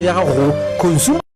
Ya gago go Consumer.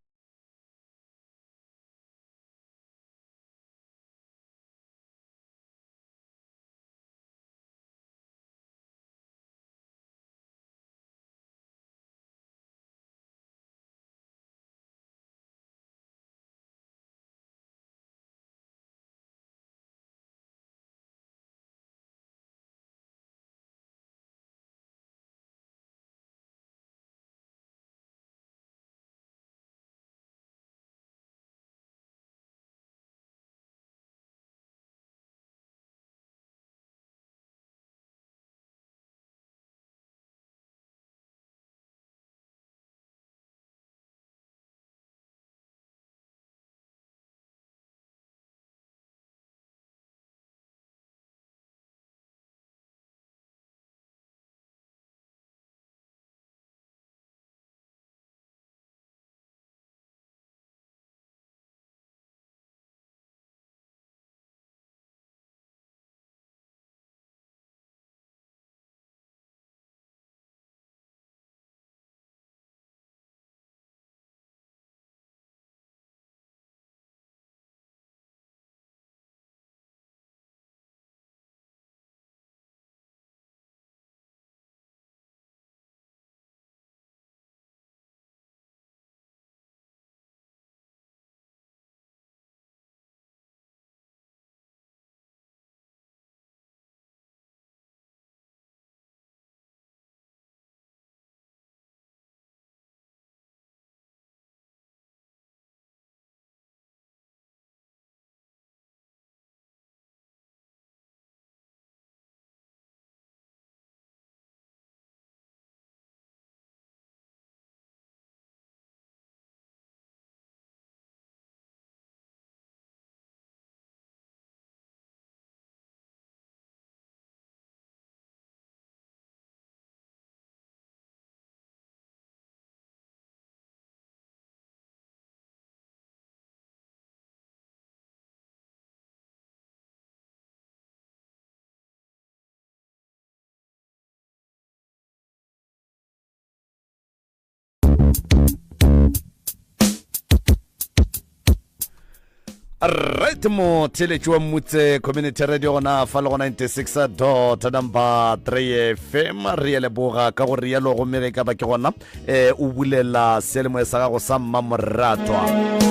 Right motheletši wa Mmutse Community Radio gona fa le go 96 dot number 3 FM re ya leboga ka go rialo gomme ge ka ba ke gona eh o bulela seyalemoya sa gago sa mmamoratwa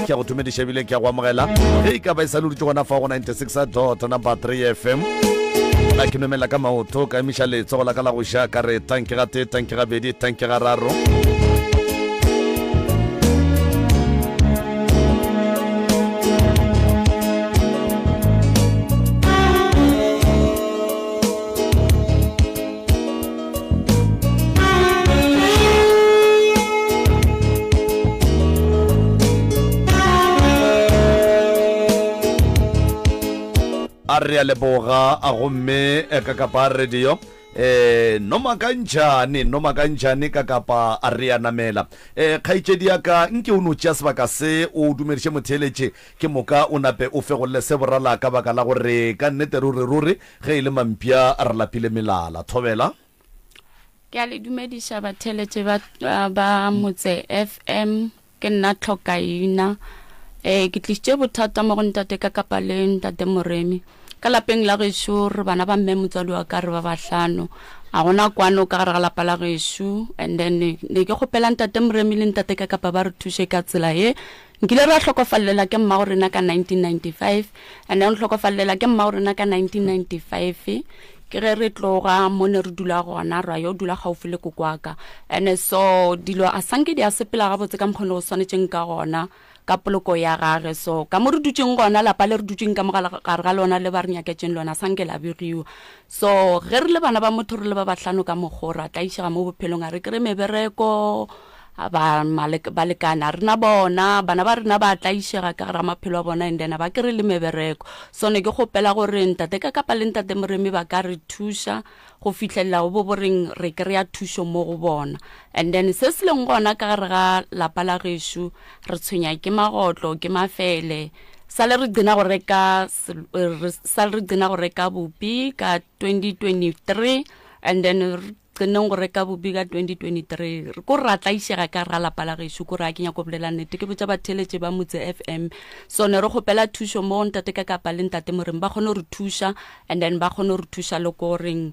ke a go tumediša ebile ke a go amogela ge e ka ba e sa loditše gona fa go 96 dot number 3 fm a ke nomela ka maoto ka emiša letsogo la ka la go ja ka re tanke ga tee tanke ga bedi tanke ga raro A re a leboga a gomme eh, ka kapa radio eh no makantšhane no makantšhane ka kapa a re a namela eh kgaetšedi ya ka nke o no tšea sebaka se o dumediše motheeletše ke moka o nape o fegolle se borala ka baka la gore ka nnete ruri ruri Ge e le mampša re lapile melala. Thobela. Ke a le dumediša batheeletše ba, ba Motse FM. Ke nna Tlhokaina. Eh, ke tlišitše bothata mo go ntate ka kapa le ntate Moremi. Ka lapeng la gešo re bana ba mme motswadi wa ka re ba bahlano. A gona kwano ka gare ga lapa la gešo. And then ne ke kgopela ntate Moremi le ntate ka kapa ba re thuše ka tsela ye. Nkile ra hlokofalela ke mmago rena ka 1995 and then hlokofalela ke mmago rena ka 1995 ke ge re tloga mo ne re dula gona ra yo dula gaufi le koko wa ka and so dilo a sanke di a sepela gabotse ka mokgwa ne go swanetšeng ka gona ka poloko ya gage so ka mo re dutšeng gona lapa le re dutšeng ka mo gare ga lona le ba re nyaketšeng lona sanke la begiwa so ge re le bana ba motho re le ba bahlano ka mokgo ra tlaišega mo bophelong a re kry mebereko ba balekane a rena bona bana ba rena ba tlaišega ka gara maphelo a bona and then ba kry le mebereko so ne ke kgopela gore ntate ka kapa le ntate moremi ba ka re thuša go fihlelela go bo boreng re kry-a thušo mo go bona and then se se leng gona ka gare ga lapa la gešo re tshwenya ke magotlo ke mafele sale re gcina go reka sale re gcina go reka bupi ka 2023 and then. Kgonneng go reka bupi ka 2023. Re ko ra tlaišega ka ra lapa la gešo, ko re a ke nyako bolela nnete. Ke botša batheeletše ba Motse FM. So ne re kgopela thušo mo go Ntate Kakapa le Ntate Moremi ba kgone go re thuša and then ba kgone go re thuša le ko reng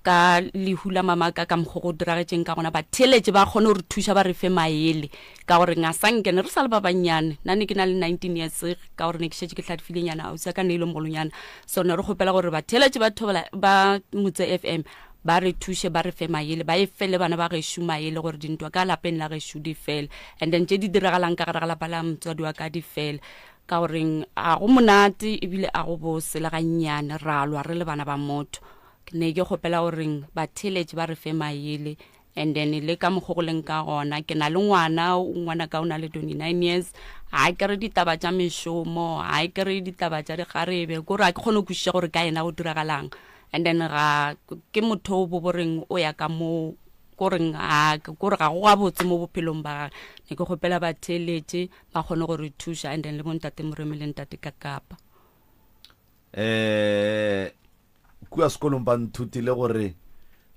ka lehu la mama ka ka mokgo go diragetšeng ka gona. Batheeletše ba kgone go re thuša ba re fe maele ka gore nga sa nke ne re sa le ba bannyane. Nna ne ke na le 19 years ka gore ne ke šetše ke hlalefilenyana, ausi ya ka ne e le mogolonyana. So ne re kgopela gore batheeletše ba thobela ba Motse FM ba re thuše ba re fe maele ba e fe le bana ba gešo maele gore dintwa ka lapeng la gešo di fele and then tše di diragalang ka gare ga lapa la motswadi wa ka di fele ka goreng a go monate ebile a go bose le gannyane ra lwa re le bana ba motho ne ke kgopela goreng batheeletše ba re fe maele and then le ka mokgo go leng ka gona ke na le ngwana ngwana ka o na le 29 years ga ke re ditaba tša mešomo ga ke re ditaba tša dikgarebe kore ga ke kgone go kwešiša gore ka yena go diragalang And then ga ke motho o bo boreng o ya ka mo koreng ga kore ga go gabotse mo bophelong ba gage. Ne ke kgopela batheeletše ba kgone go re thuša and then le bontate Moremi le ntate Kakapa. Eh kua sekolong ba nthutile gore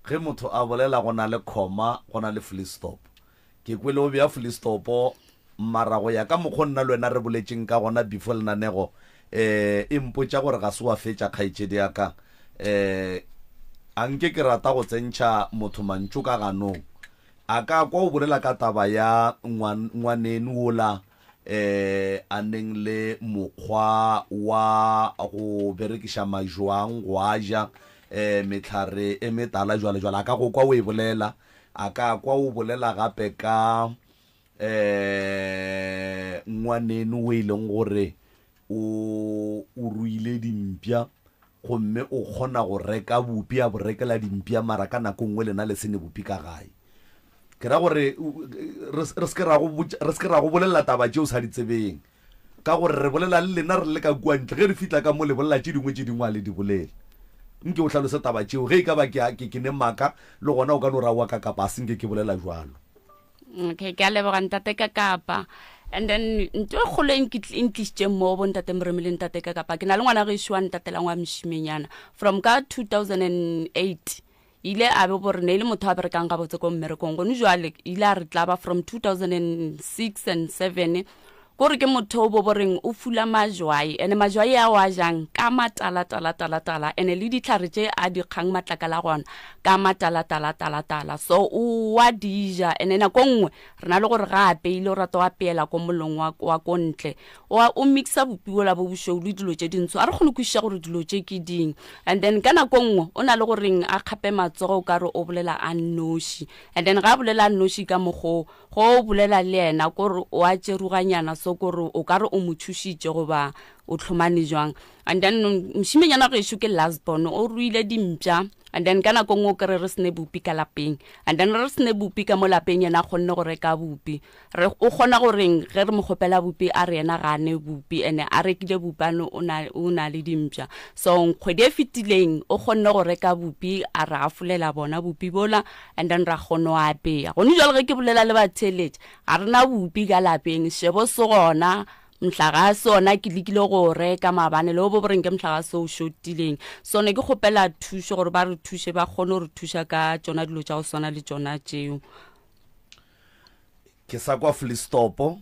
ge motho a bolela go na le comma go na le full stop. Ke kwele o bea fulistopo, mara go ya ka mokgo nna le wena re boletšeng ka gona before lenanego, eh, e mpotša gore ga se wa fetša, kgaetšedi ya ka. Eh, a nke ke rata go tsentšha motho mantšu ka ganong. A ka kwa o bolela ka taba ya ngwan, ngwaneno wola, eh, a neng le mokgwa wa go berekiša majwang go a ja, eh, mehlare e metala jwale jwale. A ka go kwa o e bolela. A ka kwa o bolela gape ka um ngwaneno o e leng gore o o ruile dimpša gomme o kgona go reka bupi a bo rekela dimpša mara ka nako nngwe lena le se ne bupi ka gae. Ke ra gore re se ke ra go re se ke ra go bolelela taba tše o sa di tsebeng. Ka gore re bolela le lena re le ka kua ntle, ge re fihla ka mo le bolela tše dingwe tše dingwe a le di bolele. Nke o hlalose taba tšeo, ge e ka ba ke, ke, ke ne maaka, le gona o ka no ra wa ka kapa a se nke ke bolela bjalo. Okay, ke a leboga ntate ka kapa. And then ntho e kgolo e e ntlišitšeng mo bo ntate Moremi le ntate ka kapa, ke na le ngwana gešo wa ntatelang wa mošimenyana from ka 2008 Ile a be gore ne e le motho a berekang gabotse ko mmerekong gone jwale ile a re tlaba from 2006 and 7 kore ke motho o bo boreng o fula majwai ene majwai a o a jang ka matala tala tala tala ene le ditlhare tše a di kgang matlakala gona ka matala tala tala tala so o wa dija ene nako nngwe re na le gore ga apeile o rata o apeela ko molong wa, wa ko ntle O a o mixa bupi bola bo bošweu le dilo tše dintsho. A re kgone kwešiša gore dilo tše ke ding. And then ka nako nngwe o na le goreng a kgape matsogo o ka re o bolela a nnoši. And then ga a bolela a nnoši ka mokgo go o bolela le yena kore o a tšeruganyana so kore o ka re o mo tšhošitše goba o hlomane jwang. And then mošimenyana gešo ke last born o ruile dimpša and then ka nako nngwe o kry re sene bupi ka lapeng. And then re sene bupi ka mo lapeng yena a kgonne go reka bupi. Re, o kgona go reng ge re mo kgopela bupi a re yena ga a ne bupi ene a rekile bupane o na, o na le dimpša. So kgwedi e fetileng o kgonne go reka bupi a re afolela bona bupi bola and then ra kgona go apeya. Gone jwale ge ke bolela le batheeletši ga re na bupi ka lapeng, sešebo se gona, mohlagase ona ke lekile go o reka maabane le o bo boreng ke mohlagase o šotileng. So ne ke kgopela thušo gore ba re thuše ba kgone go re thuša ka tšona dilo tša go swana le tšona tšeo. Ke sa kwa flistopo,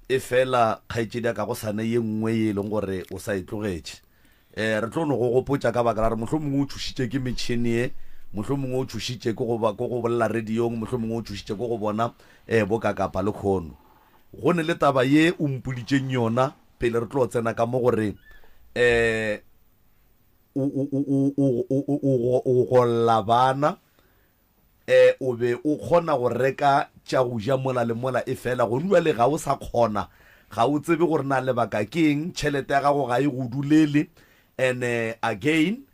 efela kgaetšedi ya ka go sa ne ye nngwe ye e leng gore o sa e tlogetše. Um re tlo no go gopotša ka baka la gore mohlomongwe o tšhošitše ke metšhene ye, mohlomongwe o tšhošitše ke go ba ke go bolela radiong, mohlomongwe o tšhošitše ke go bona um bokakapa lekhono. Go ne le taba ye o mpoditšeng yona pele re tlo tsena ka mo gore um o o o o o o o golla bana E, o be o kgona go reka tša go ja mola le mola, efela gonu bjale ga o sa kgona. Ga o tsebe gore na lebaka ke eng, tšhelete ya gago ga e go dulele. And again,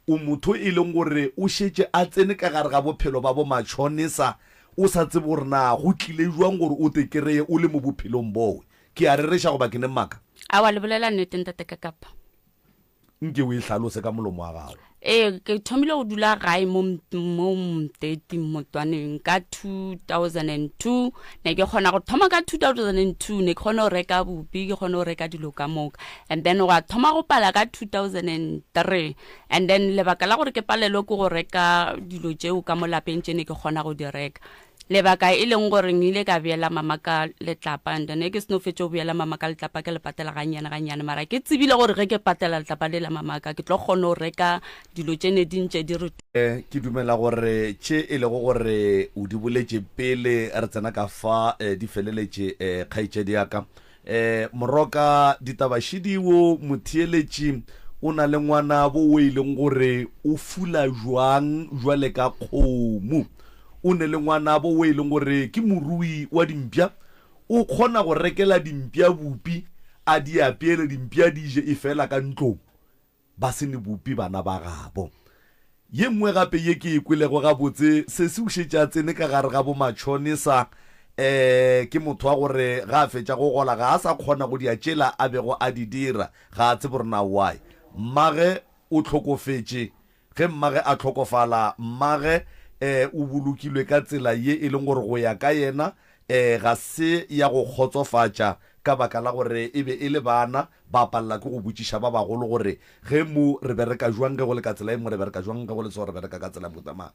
o motho e leng gore o šetše a tsene ka gare ga bophelo ba bo matšhonisa, o sa tsebe gore na go tlile bjang gore o te kereye o le mo bophelong bowe. Ke a rereša goba ke ne maaka? Aowa, le bolela nnete, Ntate Kakapa. Nke o e hlalose ka molomo wa gago. Ee, ke thomile go dula gae mo mo Mteti Motwaneng ka 2002. Ne ke kgona go thoma ka 2002, ne ke kgona go reka bupi, ke kgona go reka dilo ka moka. And then gwa thoma go pala ka 2003. And then lebaka la gore ke palelwe ke go reka dilo tšeo ka mo lapeng tše ne ke kgona go di reka. Lebaka e leng gore ngile ka beela mama ka letlapa and then ke seno fetše go beela mama ka letlapa ke le patela gannyane gannyane mara ke tsebile gore ge ke patela letlapa le la mama ka ke tlo kgona go reka dilo tše ne di ntše di re Ke dumela gore tše e lego gore o di boletše pele re tsena ka fa di feleletše kgaetšedi ya ka. Moroka ditaba šidiwo motheeletši o na le ngwanabo wo e leng gore o fula jwang jwale ka kgomo. O ne le ngwanabo wo e leng gore ke morui wa dimpša, o kgona go rekela dimpša bupi a di apeele dimpša di je efela ka ntlong ba se ne bupi bana ba gabo. Ye nngwe gape ye ke e kwelego gabotse, sesi o šetše a tsene ka gare ga bomatšhonesa, um ke motho wa gore ga a fetša go gola ga a sa kgona go dia tšela a bego a di dira, ga a tsebe gore na why. Mmage o hlokofetše Ge mmage a hlokofala, mmage o bolokilwe ka tsela ye e leng gore go ya ka yena ga se ya go kgotsofatša ka baka la gore e be e le bana, ba palela ke go botšiša ba bagolo gore ge mo re bereka jwang, ge go le ka tsela e nngwe re bereka jwang, ge go le so re bereka ka tsela ya mohuta mang.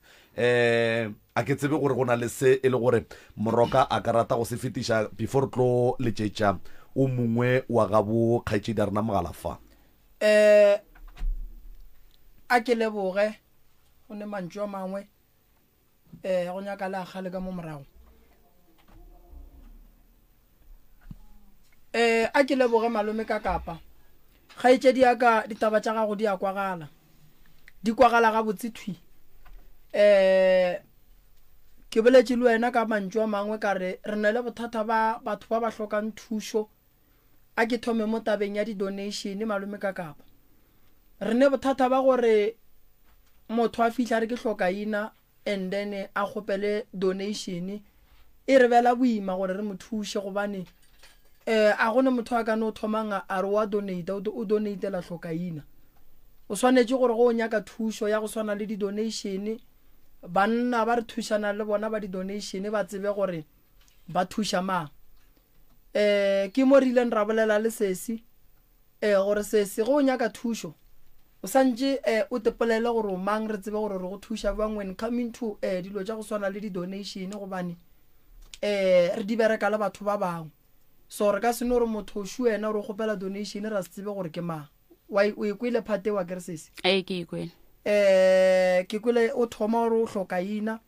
A ke tsebe gore go na le se e le gore Moroka a ka rata go se fetiša before re tlo letšetša o mongwe wa gabo kgaetšedi a rena mogala fa. Eh, a ke leboge go ne mantšu a mangwe eh go nyaka le a kgale ka mo morago. Eh, a ke leboge malome ka kapa. Kgaetšedi ya ka ditaba tša gago di a kwagala. Di kwagala gabotse thwi. Eh, ke boletše le wena ka mantšu a mangwe ka re re na le bothata ba batho ba ba hlokang thušo. A ke thome mo tabeng ya di-donation, malome Kakapa. Re ne bothata ba gore motho a fihla a re ke hlokaina and then a kgopele donation, e re bela boima gore re mo thuše gobane um a gone motho a ka no thomang a re wa donate, o donatela hlokaina. O swanetše gore ge o nyaka thušo ya go swana le di-donation, banna ba re thušanang le bona ba di-donation ba tsebe gore ba thuša mang. Um ke mo re ileng ra bolela le sesi um gore sesi ge o nyaka thušo o santše um o tepolele gore o mang re tsebe gore re go thuša bjang when coming to um dilo tša go swana le di-donation gobane um re di bereka le batho ba bangwe. So re ka se no re motho o šu wena o re kgopela donation ra se tsebe gore ke mang. Wa o e kwele part eo akere sesi? Ee ke e kwele. Um ke kwele o thoma gore o hlokaina.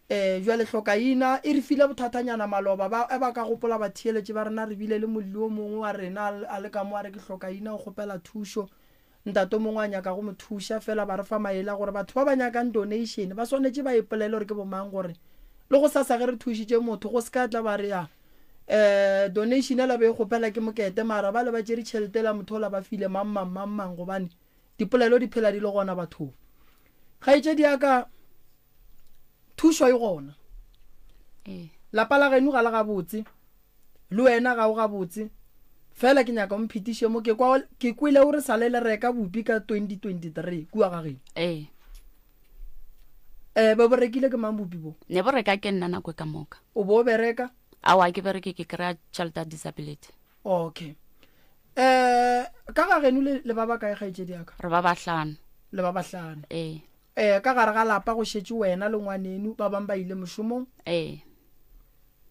Ee, bjale hlokaina e re file bothathanyana maloba. Ba, ba ka gopola batheeletši ba rena, re bile le molli o mongwe wa rena a le ka mo a re ke hlokaina o kgopela thušo. Ntate o mongwe a nyaka go mo thuša, fela ba re fa maele a gore batho ba ba nyakang donation ba swanetše ba ipolele gore ke bomang gore le gosasa ge re thušitše motho go se ka tla ba re ya um donation ela be e kgopela ke mokete mara bale ba tšere tšhelete ela motho ola ba file mang mang mang mang gobane dipolelo di phela di le gona bathong. Kgaetšedi ya ka Thušo e gona. Ee. Lapa la geno ga le gabotse, le wena ga o gabotse. Fela ke nyaka o mphetiše mo ke kwa ke kwele o re sale le reka bupi ka 2023 kua ga geno. Ee. Eh, be bo rekile ke mang bupi bo? Ne bo reka ke nna nako ka moka. O bo bereka? Aowa ke bereke ke kry-a tšhelete ya disability. Okay. Eh, ka ga geno le, le ba bakae kgaetšedi ya ka? Re ba bahlano. Le ba bahlano. Ee. Ee, ka gare ga lapa go šetše wena le ngwaneno, ba bang ba ile mošomong? Ee.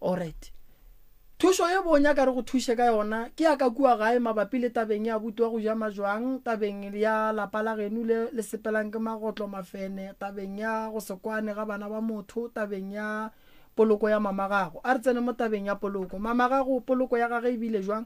Alright. Thušo ye bo nyaka re go thuše ka yona ke ya ka kua gae mabapi le tabeng ya abuti wa go ja majwang, tabeng ya lapa la geno le le sepelang ke magotlo mafene, tabeng ya go se kwane ga bana ba motho, tabeng ya poloko ya mama gago. A re tsene mo tabeng ya poloko. Mama gago poloko ya gage e bile jwang?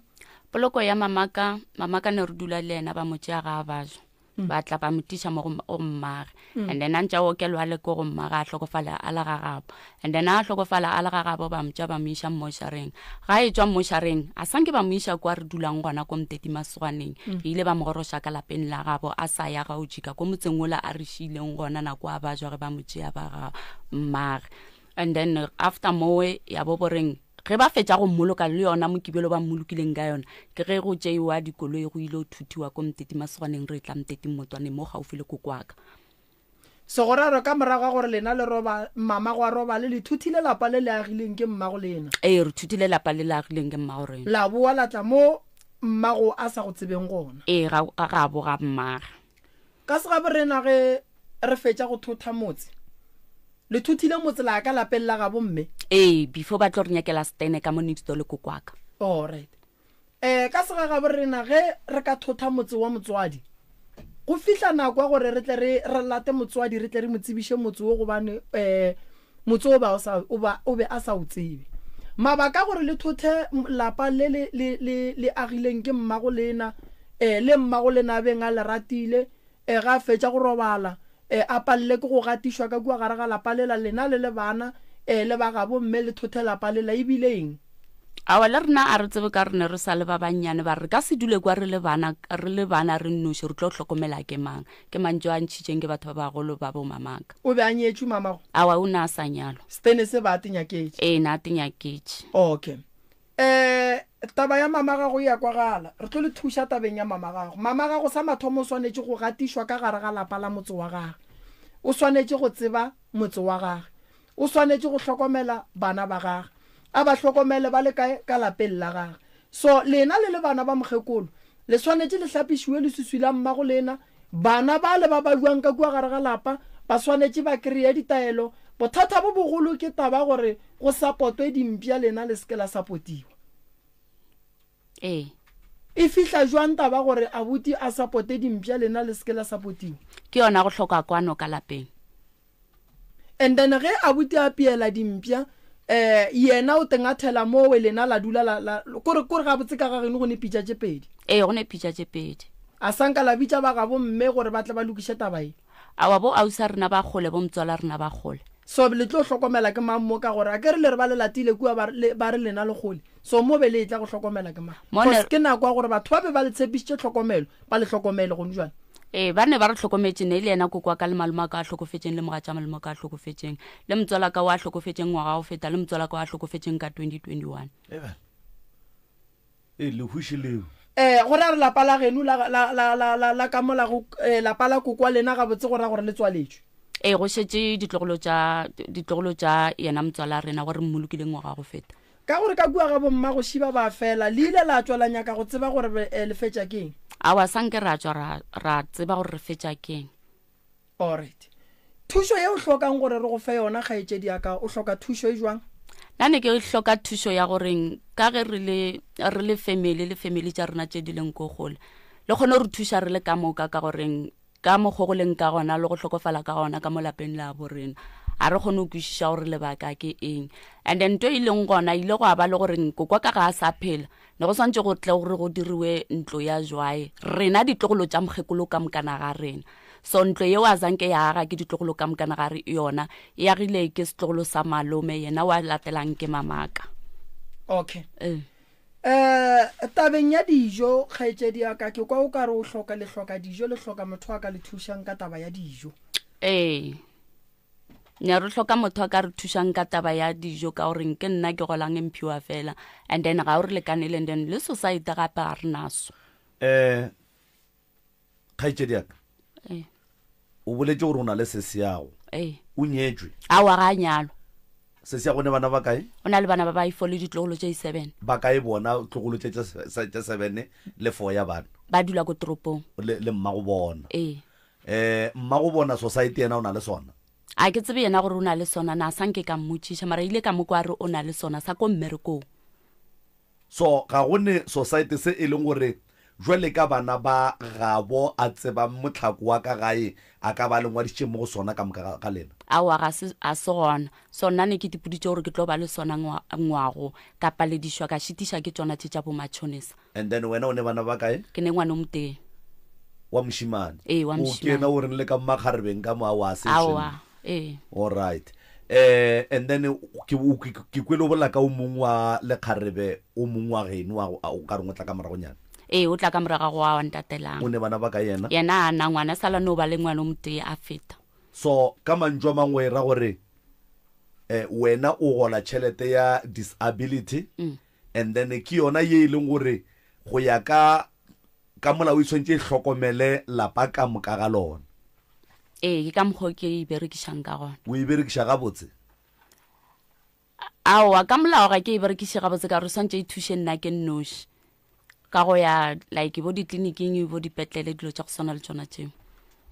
Poloko ya mamaka, mamaka ne re dula le yena ba mo tšea ga a bajwa. Ba tla ba mo tiša mo go mmage. And then a ntše a okelwa le ko go mmage a hlokofala a le ga gabo. And then a hlokofala a le ga gabo ba mo tšea ba mo iša mmošareng. Ga e tšwa mmošareng a sanke ba mo iša kwa re dulang gona ko Mteti Masogwaneng. Ile ba mo goroša ka lapeng la gabo a sa ya gaojika ko motseng ola a re šiileng gona nako a bajwa ge ba mo tšea ba ga mmage. And then after mowe ya bo boreng. Ge ba fetša go mmoloka le yona Mokibelo ba mmolokileng ka yona, ke ge go tšeiwa dikoloi go ile go thuthiwa ko Mteti Masogwaneng re etla Mteti Mmotwaneng mo gaufi le kokoaka. Segoraro ka morago ga gore lena le roba, mamago a robale, le thuthile lapa le le agileng ke mmago lena. Ee, re thuthile lapa le le agileng ke mmago rena. La boa la tla mo mmago a sa go tsebeng gona. Ee, ga, ga gabo ga mmage. Ka segaborena ge re fetša go thotha motse, le thothile motse la ya ka lapeng la gabo mme? Ee, before ba tlo re nyakela stene ka mo next door le kokwaka. Alright. Eh, ka segagaborena ge re ka thotha motse wa motswadi, go fihla nako ya gore re tle re re late motswadi re tle re mo tsebiše motse wo gobane eh motse o ba o sa o ba o be a sa o tsebe. Mabaka a gore le thothe lapa le le le le le agileng ke mmago lena eh le mmago lena a beng a le ratile eh ga a fetša go robala eh a palele ke go gatišwa ka kua gare ga lapa lela lena le le bana eh le ba gabo mme le thothe lapa lela e bile eng? Aowa le rena a re tsebe ka re ne re sa le ba bannyane ba re re ka se dule kwa re le bana re le bana re nnoši re tlo hlokomela ke mang. Ke mantšu a ntšhitšeng ke batho ba bagolo ba bo mamaka. O be a nyetšwe mamago? Aowa o ne a sa nyalwa. Stene se ba a te nyaketše? Ee ne a te nyaketše. Okay. Eh taba ya mama gago e a kwagala. Re tlo le thuša tabeng ya mama gago. Mama gago sa mathomo o swanetše go gatišwa ka gare ga lapa la motse wa gage. O swanetše go tseba motse wa gage. O swanetše go hlokomela bana ba gage. A ba hlokomele ba le kae? Ka lapeng la gage. So lena le le bana ba mokgekolo, le swanetše le hlapišiwe leswiswi la mmago lena. Bana bale ba babjang ka kua gare ga lapa ba swanetše ba kreye ditaelo. Bothata bo bogolo ke taba gore go sapotwe dimpša lena le se ke la sapotiwa. Ee. E fihla jwang taba gore abuti a sapote dimpša lena le se ke la sapotiwa? Ke yona go hloka kwano ka lapeng. And then ge abuti a apeela dimpša eh yena o tengathela mowe lena la dula la, la kore kore gabotse ka ga geno go ne pitša tše pedi. Ee, go ne pitša tše pedi. A sanka la bitša ba gabo mme gore ba tle ba lokiše taba ye? Aowa, bo ausi a rena ba kgole, bo motswala rena ba kgole. So le tlo hlokomela ke mang mo ka gore akere le re ba le latile kua ba re, ba re lena le kgole. So mo be le etla go hlokomela ke mang? Mo ne. Cause ke nako ya gore batho ba be ba le tshepišitše tlhokomelo, ba le hlokomele gone jwale. Ee, ba ne ba re hlokometše, ne e le yena koko wa ka le malome wa ka a hlokofetšeng le mogatša malome wa ka a hlokofetšeng le motswala ka wa a hlokofetšeng ngwaga wa go feta le motswala ka wa a hlokofetšeng ka 2021. Eba. Ee, lehuši leo. Eh, go ra re lapa la geno la, la, la, la, la, la ka mola go, eh, lapa la koko wa lena gabotse go ra gore le tswaletšwe. Ee, go šetše ditlogolo tša, ditlogolo tša yena motswala rena gore mmolokile ngwaga wa go feta. Ka gore ka kua ga bommagoši ba ba fela, le ile la tšwa la nyaka go tseba gore le fetša keng? Aowa, sa nke ra tšwa ra, ra tseba gore re fetša keng. Alright. Thušo ye o hlokang gore re go fe yona, kgaetšedi ya ka, o hloka thušo e jwang? Nna ne ke hloka thušo ya goreng ka ge re le, re le family, le family tša rena tše di leng ko kgole, le kgone go re thuša re le ka moka ka goreng ka mokgo go leng ka gona le go hlokofala ka gona ka mo lapeng la bo rena ga re kgone go kwešiša gore lebaka ke eng. And then nto e leng gona ile go a ba le gore nkokwa ka ga a sa phela ne go swantse go tle gore go diriwe ntlo ya jwae rena ditlogolo tša mokgekolo ka mokana ga rena. So ntlo yeo a zanke ya aga ke ditlogolo ka mokana ga re yona e agile ke setlogolo sa malome yena wa latelang ke mamaka. Okay. Ee. Eh, tabeng ya dijo, kgaetšedi ya ka, ke kwa o ka re o hloka, le hloka dijo, le hloka motho a ka le thušang ka taba ya dijo. Ee. Ne re hloka motho a ka re thušang ka taba ya dijo ka gore ke nna ke golang mphiwa fela and then ga o re lekanele and then le society gape ga re naso. Eh, Kgaetšedi ya ka, Ee. o boletše gore o na le sesiago. Ee. O nyetšwe. Aowa, ga a nyalwa. Sesiago ne bana ba kae? O na le bana ba ba ifo le ditlogolo tše seven. Ba kae bona tlogolo tše tše seven le four ya bana? Ba dula ko toropong. Le, le mmago bona. Ee. Eh, mmago bona society yena o na le sona? A ke tsebe yena gore o na le sona na, sa nke ka mmotšiša, mara ile ka mo kwa a re o na le sona sa ko mmerekong. So ga go ne society se e leng gore jwale ka bana ba gabo a tsebang mohlako wa ka gae a ka ba a le ngwadišitše mo go sona ka moka ga lena? Aowa ga se, ga se gona. So nna ne ke tipoditše gore ke tlo ba le sona ngwa, ngwago ka paledišwa ka šitiša ke tšona tše tša bo matšhonisa. And then wena o ne bana ba kae? Ke ne ngwana o motee. Wa mošemane? Ee, wa O ke mošemane. yena o reng le ka mmakgarebeng ka mo aowa a se Aowa, ee. All right. Eh, and then ke ke ke kwele o bolela ka o mong wa lekgarebe o mong wa geno wa o ka reng o tla ka moragonyana. Ee, o tla ka morago ga go wa ntatelang. O ne bana ba ka yena? Yena a na ngwana sala no ba le ngwana o motee a feta. So ka mantšu a mangwe e ra gore Eh, wena o gola tšhelete ya disability and then ke yona ye e leng gore go ya ka ka molao e tshwanetse e hlokomele lapa ka moka ga lona. Ee, ke ka mokgwa o ke e berekišang ka gona. O e berekiša gabotse? Aowa, ka molao ga ke e berekiše gabotse ka gore swantše e thuše nna ke nnoši ka go ya like bo ditleliniking bo dipetlele dilo tša go swana le tšona tšeo.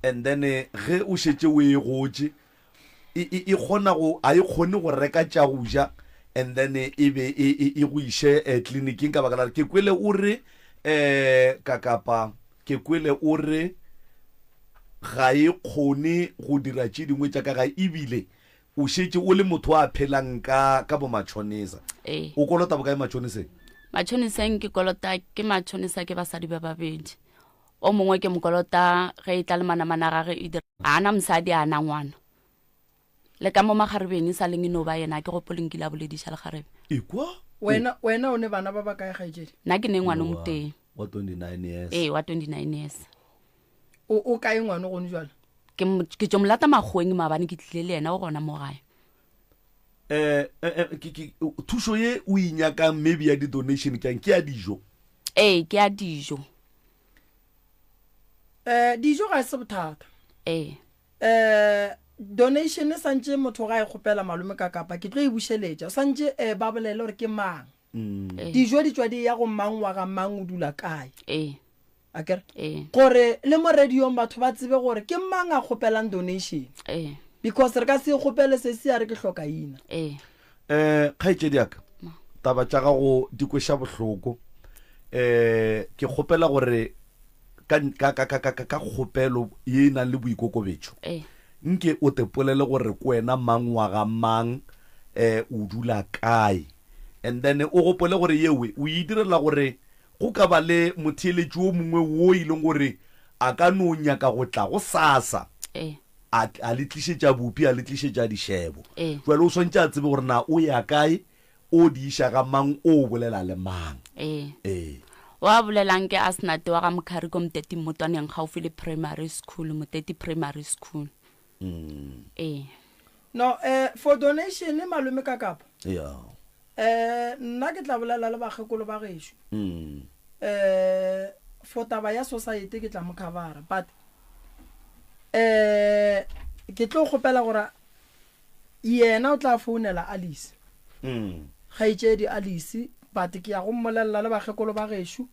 And then ge o šetše o e gotše e, e, e kgona go, a e kgone go reka tša go ja and then e be e, e, e go iše eh, tleliniking ka baka la gore ke kwele o re eh, kakapa ke kwele o re ga e kgone go dira tše dingwe tša ka gae ebile O šetše o le motho a phelang ka ka bo matšhonisa. Ee. O kolota bokae matšhoniseng? Matšhoniseng ke kolota ke matšhonisa ke basadi ba babedi. O mongwe ke mo kolota ge e tla le manamana a gage e dira a na mosadi a na ngwana. Le ka mo makgarebeng e sa leng e no ba yena ke gopole nkile a bolediša lekgarebe. Ekwa? Wena wena o ne bana ba bakae kgaetšedi? Nna ke ne ngwana o motee. Wa 29 years. Ee, wa 29 years. O o kae ngwana gone jwale? Ke mo, ke tšo mo lata makgoweng maabane ke tlile le yena o gona mo gae. Eh, eh, eh, ke, ke, thušo ye o e nyakang maybe ya di-donation ke yang ke ya dijo? Ee, ke ya dijo. Eh, dijo ga e se bothata. Ee. Eh, donation e santše motho ga e kgopela malome ka kapa ke tlo e bušeletša. Santše eh, ba bolele gore ke mang. Ee. Dijo di tšwa di ya go mang wa ga mang o dula kae. Ee. Akere? Ee. Gore le mo radiong batho ba tsebe gore ke mang a kgopelang donation. Ee. Because re ka se e kgopele sesi a re ke hlokaina. Ee. Eh, kgaetšedi ya ka, taba tša gago di kweša bohloko. Eh, ke kgopela gore ka, ka, ka, ka, ka, ka, ka kgopelo ye e nang le boikokobetšo, Ee. nke o te polele gore ke wena mang wa ga mang, eh, o dula kae. And then o gopole gore yewe o e direla gore Go ka ba le motheeletši wo mongwe wo e leng gore a ka no nyaka go tla gosasa, Ee. a, a le tlišetša bupi, a le tlišetša dišebo. Ee. Jwale o swanetše a tsebe gore na o ya kae, o di iša ga mang, o bolela le mang. Ee. Ee. Wa bolelang ke Asnat wa ga Mkhari ko Moteti Mmotwaneng gaufi le primary school, Moteti Primary School. Ee. No, eh, for donation malome ka kapa. Yeah. Eh, nna ke tla bolela le bakgekolo ba gešo. Mm. Eh, for taba ya society ke tla mo covera, but eh ke tlo kgopela gore yena o tla founela Alice. Mm. Kgaetšedi Alice, but ke ya go mmolelela le bakgekolo ba gešo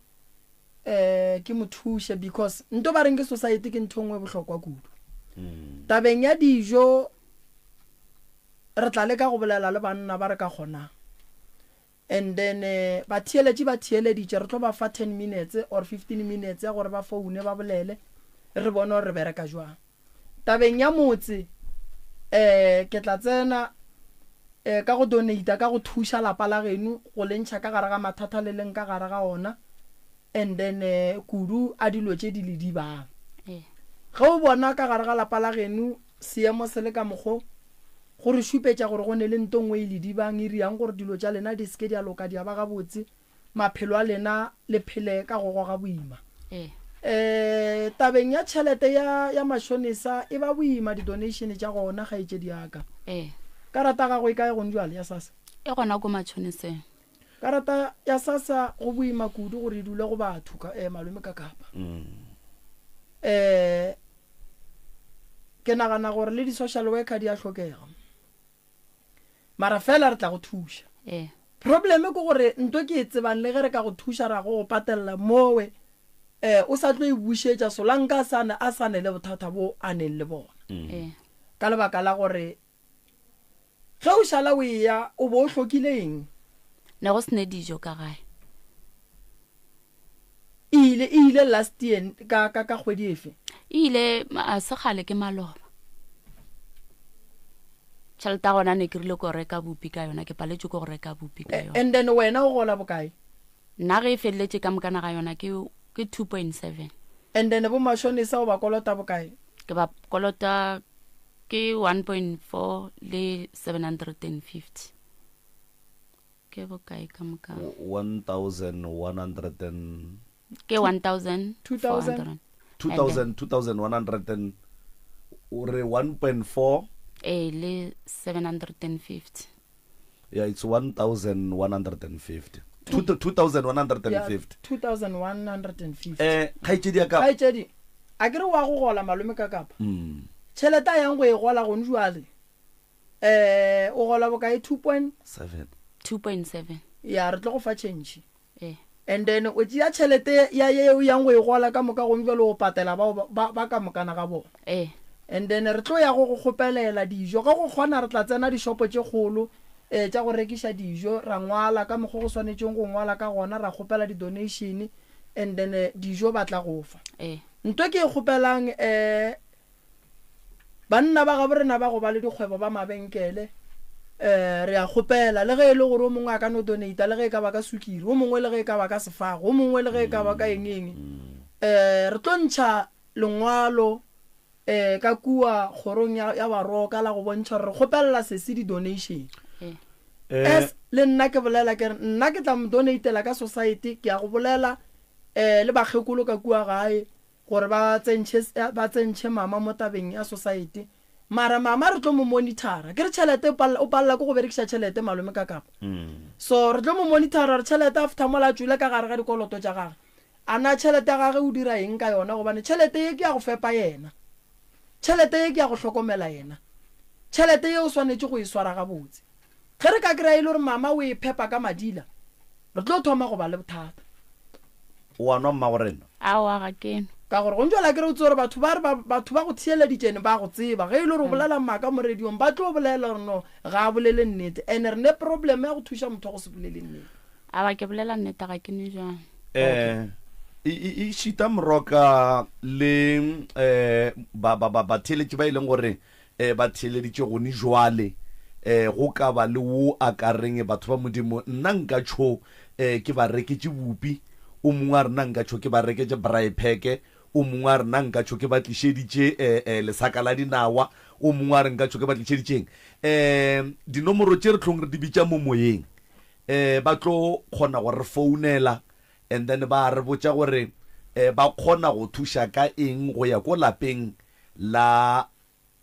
eh ke mo thuše because nto ba reng ke society ke ntho e nngwe e bohlokwa kudu. Mm. Tabeng ya dijo Re tla leka go bolela le banna ba re ka kgonang. And then batheeletši ba theeleditše, re tlo ba fa ten minutes or 15 minutes ya gore ba foune ba bolele, re bone gore re bereka jwang. Tabeng ya motse, um ke tla tsena um ka go donate-a, ka go thuša lapa la geno go le ntšha ka gare ga mathata le leng ka gare ga ona, and then kudu a dilo tše di le dibang. Ge o bona ka gare ga lapa la geno Seemo se le ka mokgo, go re šupetša gore go ne le nto nngwe e le dibang, e riang gore dilo tša lena di se ke di a loka di a ba gabotse, maphelo a lena le phele ka go goga boima. Ee. E, tabeng ya tšhelete ya, ya mashonesa, e ba boima di-donation tša gona, kgaetšedi ya ka. Ee. Karata ya gago e kae gone bjale, ya SASSA? E gona ko matšhoneseng. Karata ya SASSA go boima kudu gore e dule go batho, ka, eh, malome ka kapa. E, Ke nagana gore le di-social worker di a hlokega. Mara fela re tla go thuša. Ee. Problem ke gore nto ke e tsebang le ge re ka go thuša ra go go patella mowe eh o sa tlo e bušetša Solanka a sa a sa ne le bothata bo a neng le bona. Ee. Ka lebaka la gore Ge o šala o eya, o bo o hlokile eng? Ne go se ne dijo ka gae. E ile, e ile last year ka, ka, ka kgwedi efe? E ile, a se kgale ke maloba. Tšhelete ya gona ne ke rile ko reka bupi ka yona, ke paletšwe ke go reka bupi ka yona. And then wena o gola bokae? Nna ge e feleletše ka mokana ga yona ke, ke 2.7. And then bo mashonisa o ba kolota bokae? Ke ba kolota Ke 1.4 le 750. Ke bokae ka moka? 1100 and Ke 1400. 2000? 2000 2100 and o re 1.4. Ee, le 750. Yeah, it's 1150. 2150. 2150. Eh, kgaetšedi ya ka. Kgaetšedi, a ke re wa go gola malome ka kapa? Mm. Tšhelete a yang go e gola gone jwale. Eh, o gola bokae 2.7. 2.7. Ya, re tlo go fa change. Ee. And then o tšea tšhelete ya ye o yang go e gola ka moka gone jwale o patela bao ba, ba ka mokana ga bona. Ee. And then re tlo ya go go kgopelela dijo. Ge go kgona re tla tsena dishopo tše kgolo eh, tša go rekiša dijo, ra ngwala ka mokgo go swanetšeng go ngwala ka gona, ra kgopela di-donation and then eh, dijo ba tla go fa. Ee. Nto ke e kgopelang eh, Banna ba gabo rena ba go ba le dikgwebo ba mabenkele, um re a kgopela, le ge e le gore o mongwe a ka no donata le ge e ka ba ka sukiri, o mongwe le ge e ka ba ka sefago, o mongwe le ge e ka ba ka eng eng, um re tlo ntšha lengwalo um ka kua kgorong ya, ya Baroka la go bontšha gore re kgopelela sesi di-donation. As le nna ke bolela ke re nna ke tla mo donatela ka society, ke ya go bolela um le bakgekolo ka kua gae, gore ba tsentšhe, ba tsentšhe mama mo tabeng ya society. Mara mama re tlo mo monitor-a. Ke re tšhelete o palela, o palela ke go berekiša tšhelete malome ka kapa. So re tlo mo monitor-a gore tšhelete after mola a tšwele ka gare ga dikoloto tša gage, a na tšhelete ya gage o dira eng ka yona gobane tšhelete ye ke ya go fepa yena. Tšhelete ye ke ya go hlokomela yena. Tšhelete ye o swanetše go e swara gabotse. Ge re ka kry-a e le gore mama o e phepa ka madila, re tlo thoma go ba le bothata. O a nwa mmagorena? Aowa, ga ke nwe. Ka gore go ntšwela ke re o tsebe gore batho ba re ba, batho ba go theeleditšene ba go tseba. Ge e le gore o bolela maaka mo radiong, ba tlo bolela gore no, ga a bolele nnete. And re ne problem ya go thuša motho wa go se bolele nnete. Aowa, ke bolela nnete, ga ke nwe jwala. Eh, e, e, e šita moroka le eh, ba, ba, ba, batheeletši ba e leng gore eh, ba theeleditše gone jwale, eh, go ka ba le wo a ka reng, Batho ba Modimo, nna nka tšho eh, ke ba reketše bupi, o mongwe a re nna nka tšho ke ba reketše braai pack, o mongwe a re nna nka tšho ke ba tlišeditše eh, eh, lesaka la dinawa, o mongwe a re nka tšho ke ba tlišeditšeng. Eh, dinomoro tše re tlong re di bitša mo moyeng, eh, ba tlo kgona go re founela and then ba re botša gore eh, ba kgona go thuša ka eng go ya ko lapeng la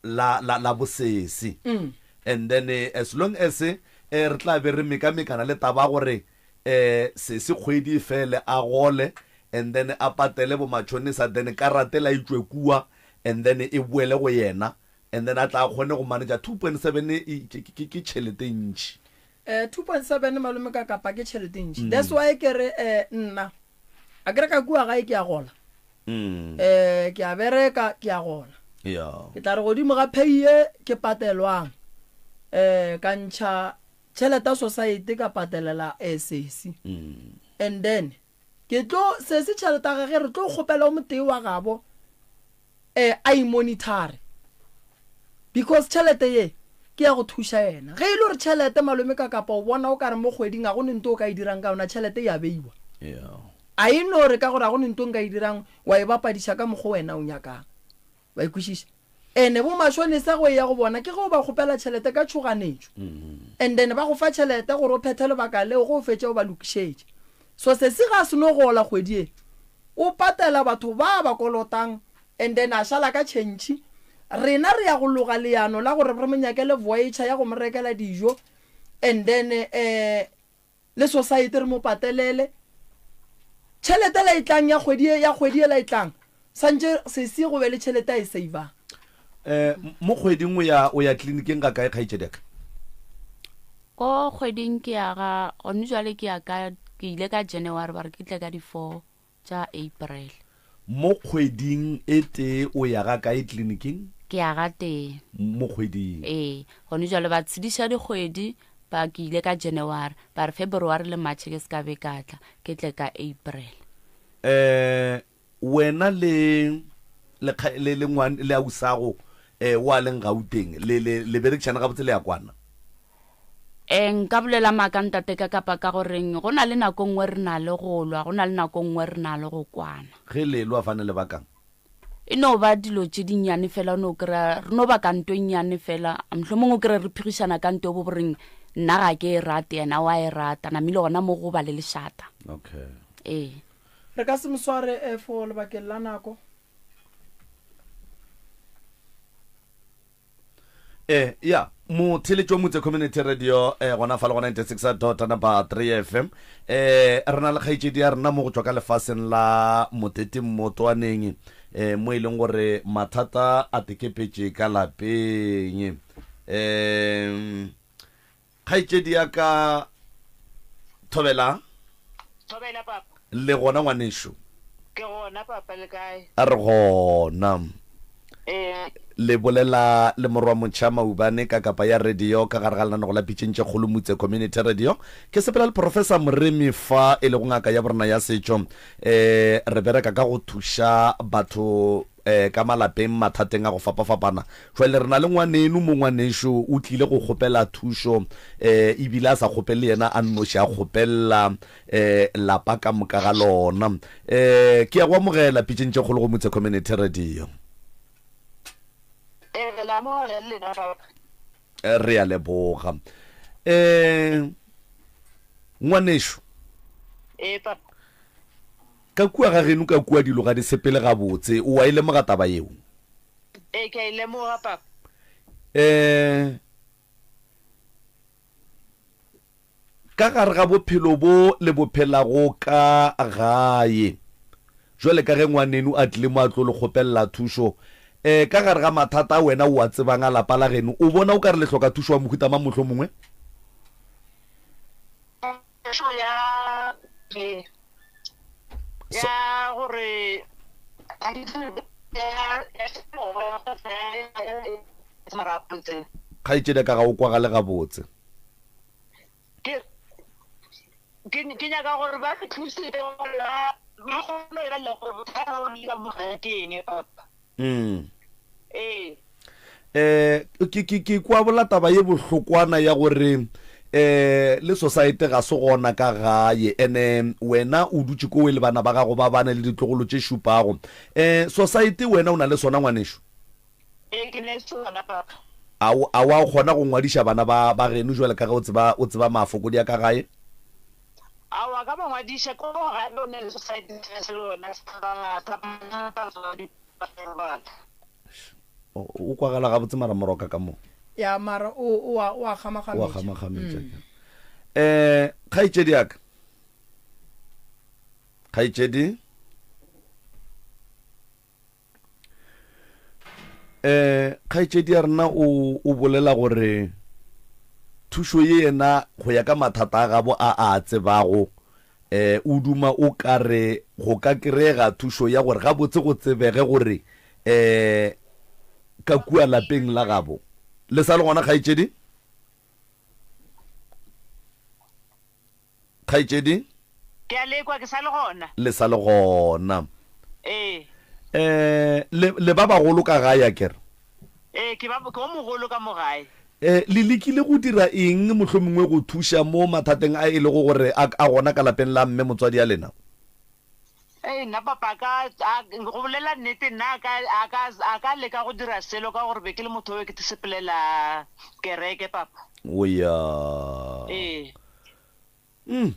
la la la bosese mm. and then eh, as long as eh, re tla be re mekamekana le taba gore eh sese kgwedi e fele a gole and then a patele bo matšhonisa then karate la itšwe kua and then e boele go yena and then a tla kgone go manager 2.7 ke tšhelete ntši Eh, 2.7 malome ka kapa ke tšhelete ntši mm. that's why ke re eh, nna a kere ka kua gae ke a gola mm. eh, ke a bereka ke a gola yeah. ke tla re godimo ga pay ye ke patelwang eh, ka ntšha tšhelete ya society ka patelela eh, sesi mm. and then ke tlo sesi tšhelete ya gage re tlo kgopela o motee wa gabo eh, a imonitare because tšhelete ye ke ya go thuša yena. Ge e le gore tšhelete malome ka kapa o bona o ka re mo kgweding ga go ne nto o ka e dirang ka yona, tšhelete e a beiwa. A e no re ka gore ga go ne nto nka e dirang wa e bapadiša ka mokgo wena o nyakang. Wa e kwešiša? Ene bo mashonisa go eya go bona ke ge o ba kgopela tšhelete ka tšhoganetšo. And then ba go fa tšhelete gore o phethe lebaka leo ge o fetša o ba lokišetše. So sesi ga a seno gola kgwedi e, O patela batho ba ba kolotang and then a šala ka tšhentšhi. Rena re ya go loga leano la gore re mo nyakele voiture ya go mo rekela dijo and then eh le society re mo patelele. Tšhelete la e tlang ya kgwedi ya kgwedi ela e tlang swantše sesi go be le tšhelete a e savang. Eh mo kgweding o ya o ya cliniceng ga kae kgaetšedi ya ka? Ko kgweding ke ya ga gone jwale ke ya ka ke ile ka January ba re ke tle ka di 4 tša April. Mo kgweding e tee o ya ga kae clinicing? Ke ya ga tee. Mo kgweding. Ee, gone jwale ba tshediša dikgwedi ba ke ile ka January ba re February le March ke se ka be ka tla ke tle ka April. Eh Wena le le le le ngwan le ausago eh wa leng Gauteng le le le berekishana gabotse le ya kwana? Eh nka bolela maaka ntate ka kapa ka goreng go na le nako nngwe re na le go lwa go na le nako nngwe re na le go kwana. Ge le lwa fane le bakang? E no ba dilo tše dinnyane fela o no kry-a re no ba ka nto e nnyane fela mohlomongwe o kry-e re phirišana ka nto bo boreng nna ga ke e rate yena wa e rata namile gona mo go ba le lešata. Okay. Ee. Re ka se mo sware eh, for lebakeng la nako. Eh, ya motheletši wa Motse Community Radio eh, gona fa le go 96 dot number 3 FM eh, re na le kgaetšedi ya rena mo go tšwa ka lefaseng la Motete Mmotwaneng eh, mo e leng gore mathata a tekepetše ka lapeng eh, Kgaetšedi ya ka Thobela. Thobela papa. Le gona ngwanešu? Ke gona papa, le kae? A re gona. Ee. Le bolela le morwa motšha Maubane ka kapa ya radio ka gare ga lenanego la Pitšeng tše Kgolo Mutse Community Radio. Ke sepela le Professor Moremi fa e lego ngaka ya borena ya setšo. Eh re bereka ka go thuša batho eh, ka malapeng mathateng a go fapafapana. Jwale re na le ngwaneno mo, ngwanešo o tlile go kgopela thušo, eh, ebile a sa kgopele yena a nnoši, a kgopelela eh, lapa ka moka ga lona. Eh, ke ya go amogela pitšeng tše kgolo go Motse Community Radio. Ee, re la amogela le lena papa. Eh, re a leboga. Eh, ngwanešo. Ee, papa. Ka kua ga geno ka kua dilo ga di sepele gabotse. O a e lemoga taba yeo? Ee, ke a e lemoga, papa. Um Ka gare ga bophelo bo le bo phelago ka gae, jwale ka ge ngwaneno a tlile mo a tlo le kgopelela thušo, um ka gare ga mathata a wena o a tsebang a lapa la geno, o bona o ka re le hloka thušo wa mohuta mang mohlomongwe? Thušo ya ya gore Kgaetšedi ya ka ga o kwagale gabotse. Ke ke nyaka gore ba re thuse gore ba kgone go lebelela gore bothata ba bone ka mo gae ke eng papa. Mm. Ee. Eh ke ke ke kwa bola taba ye bohlokwana ya gore eh le society ga se gona ka gae ene wena o dutše ko le bana ba gago ba bane le ditlogolo tše šupago. Eh society wena o na le sona ngwanešu? Ee ke ne sona papa. A o a wa kgona go ngwadiša bana ba ba geno jwale ka ge o tseba o tseba mafokodi a ka gae? Aowa ka ba ngwadiša ko gae o ne le society se lona sa sa bana ba ba. O kwagala gabotse mara moroka ka mo. Ya mara o o a o a O a kgamakgametša. kgamakgametša. Eh kgaetšedi ya ka. Kgaetšedi. Eh kgaetšedi ya rena o o bolela gore thušo ye yena go ya ka mathata a gabo a a tsebago eh o duma o ka re go ka kry-ega thušo ya gore gabotse go tsebege gore eh ka kua lapeng la gabo le sa le gona kgaetšedi? Kgaetšedi? Ke a le kwa, ke sa le gona. Le sa le gona. Ee. Eh, le, le ba bagolo ka gae, a ke re? Ee, ke ba, ke o mogolo ka mo gae. Eh, le lekile go dira eng mohlomongwe go thuša mo mathateng a e lego gore a, a gona ka lapeng la mme motswadi ya lena? Ee, nna papa ka, a, go bolela nnete, nna a ka, a ka, a ka leka go dira selo ka gore be ke le motho o be ke sepelela kereke, papa. O ya. Ee. Mm.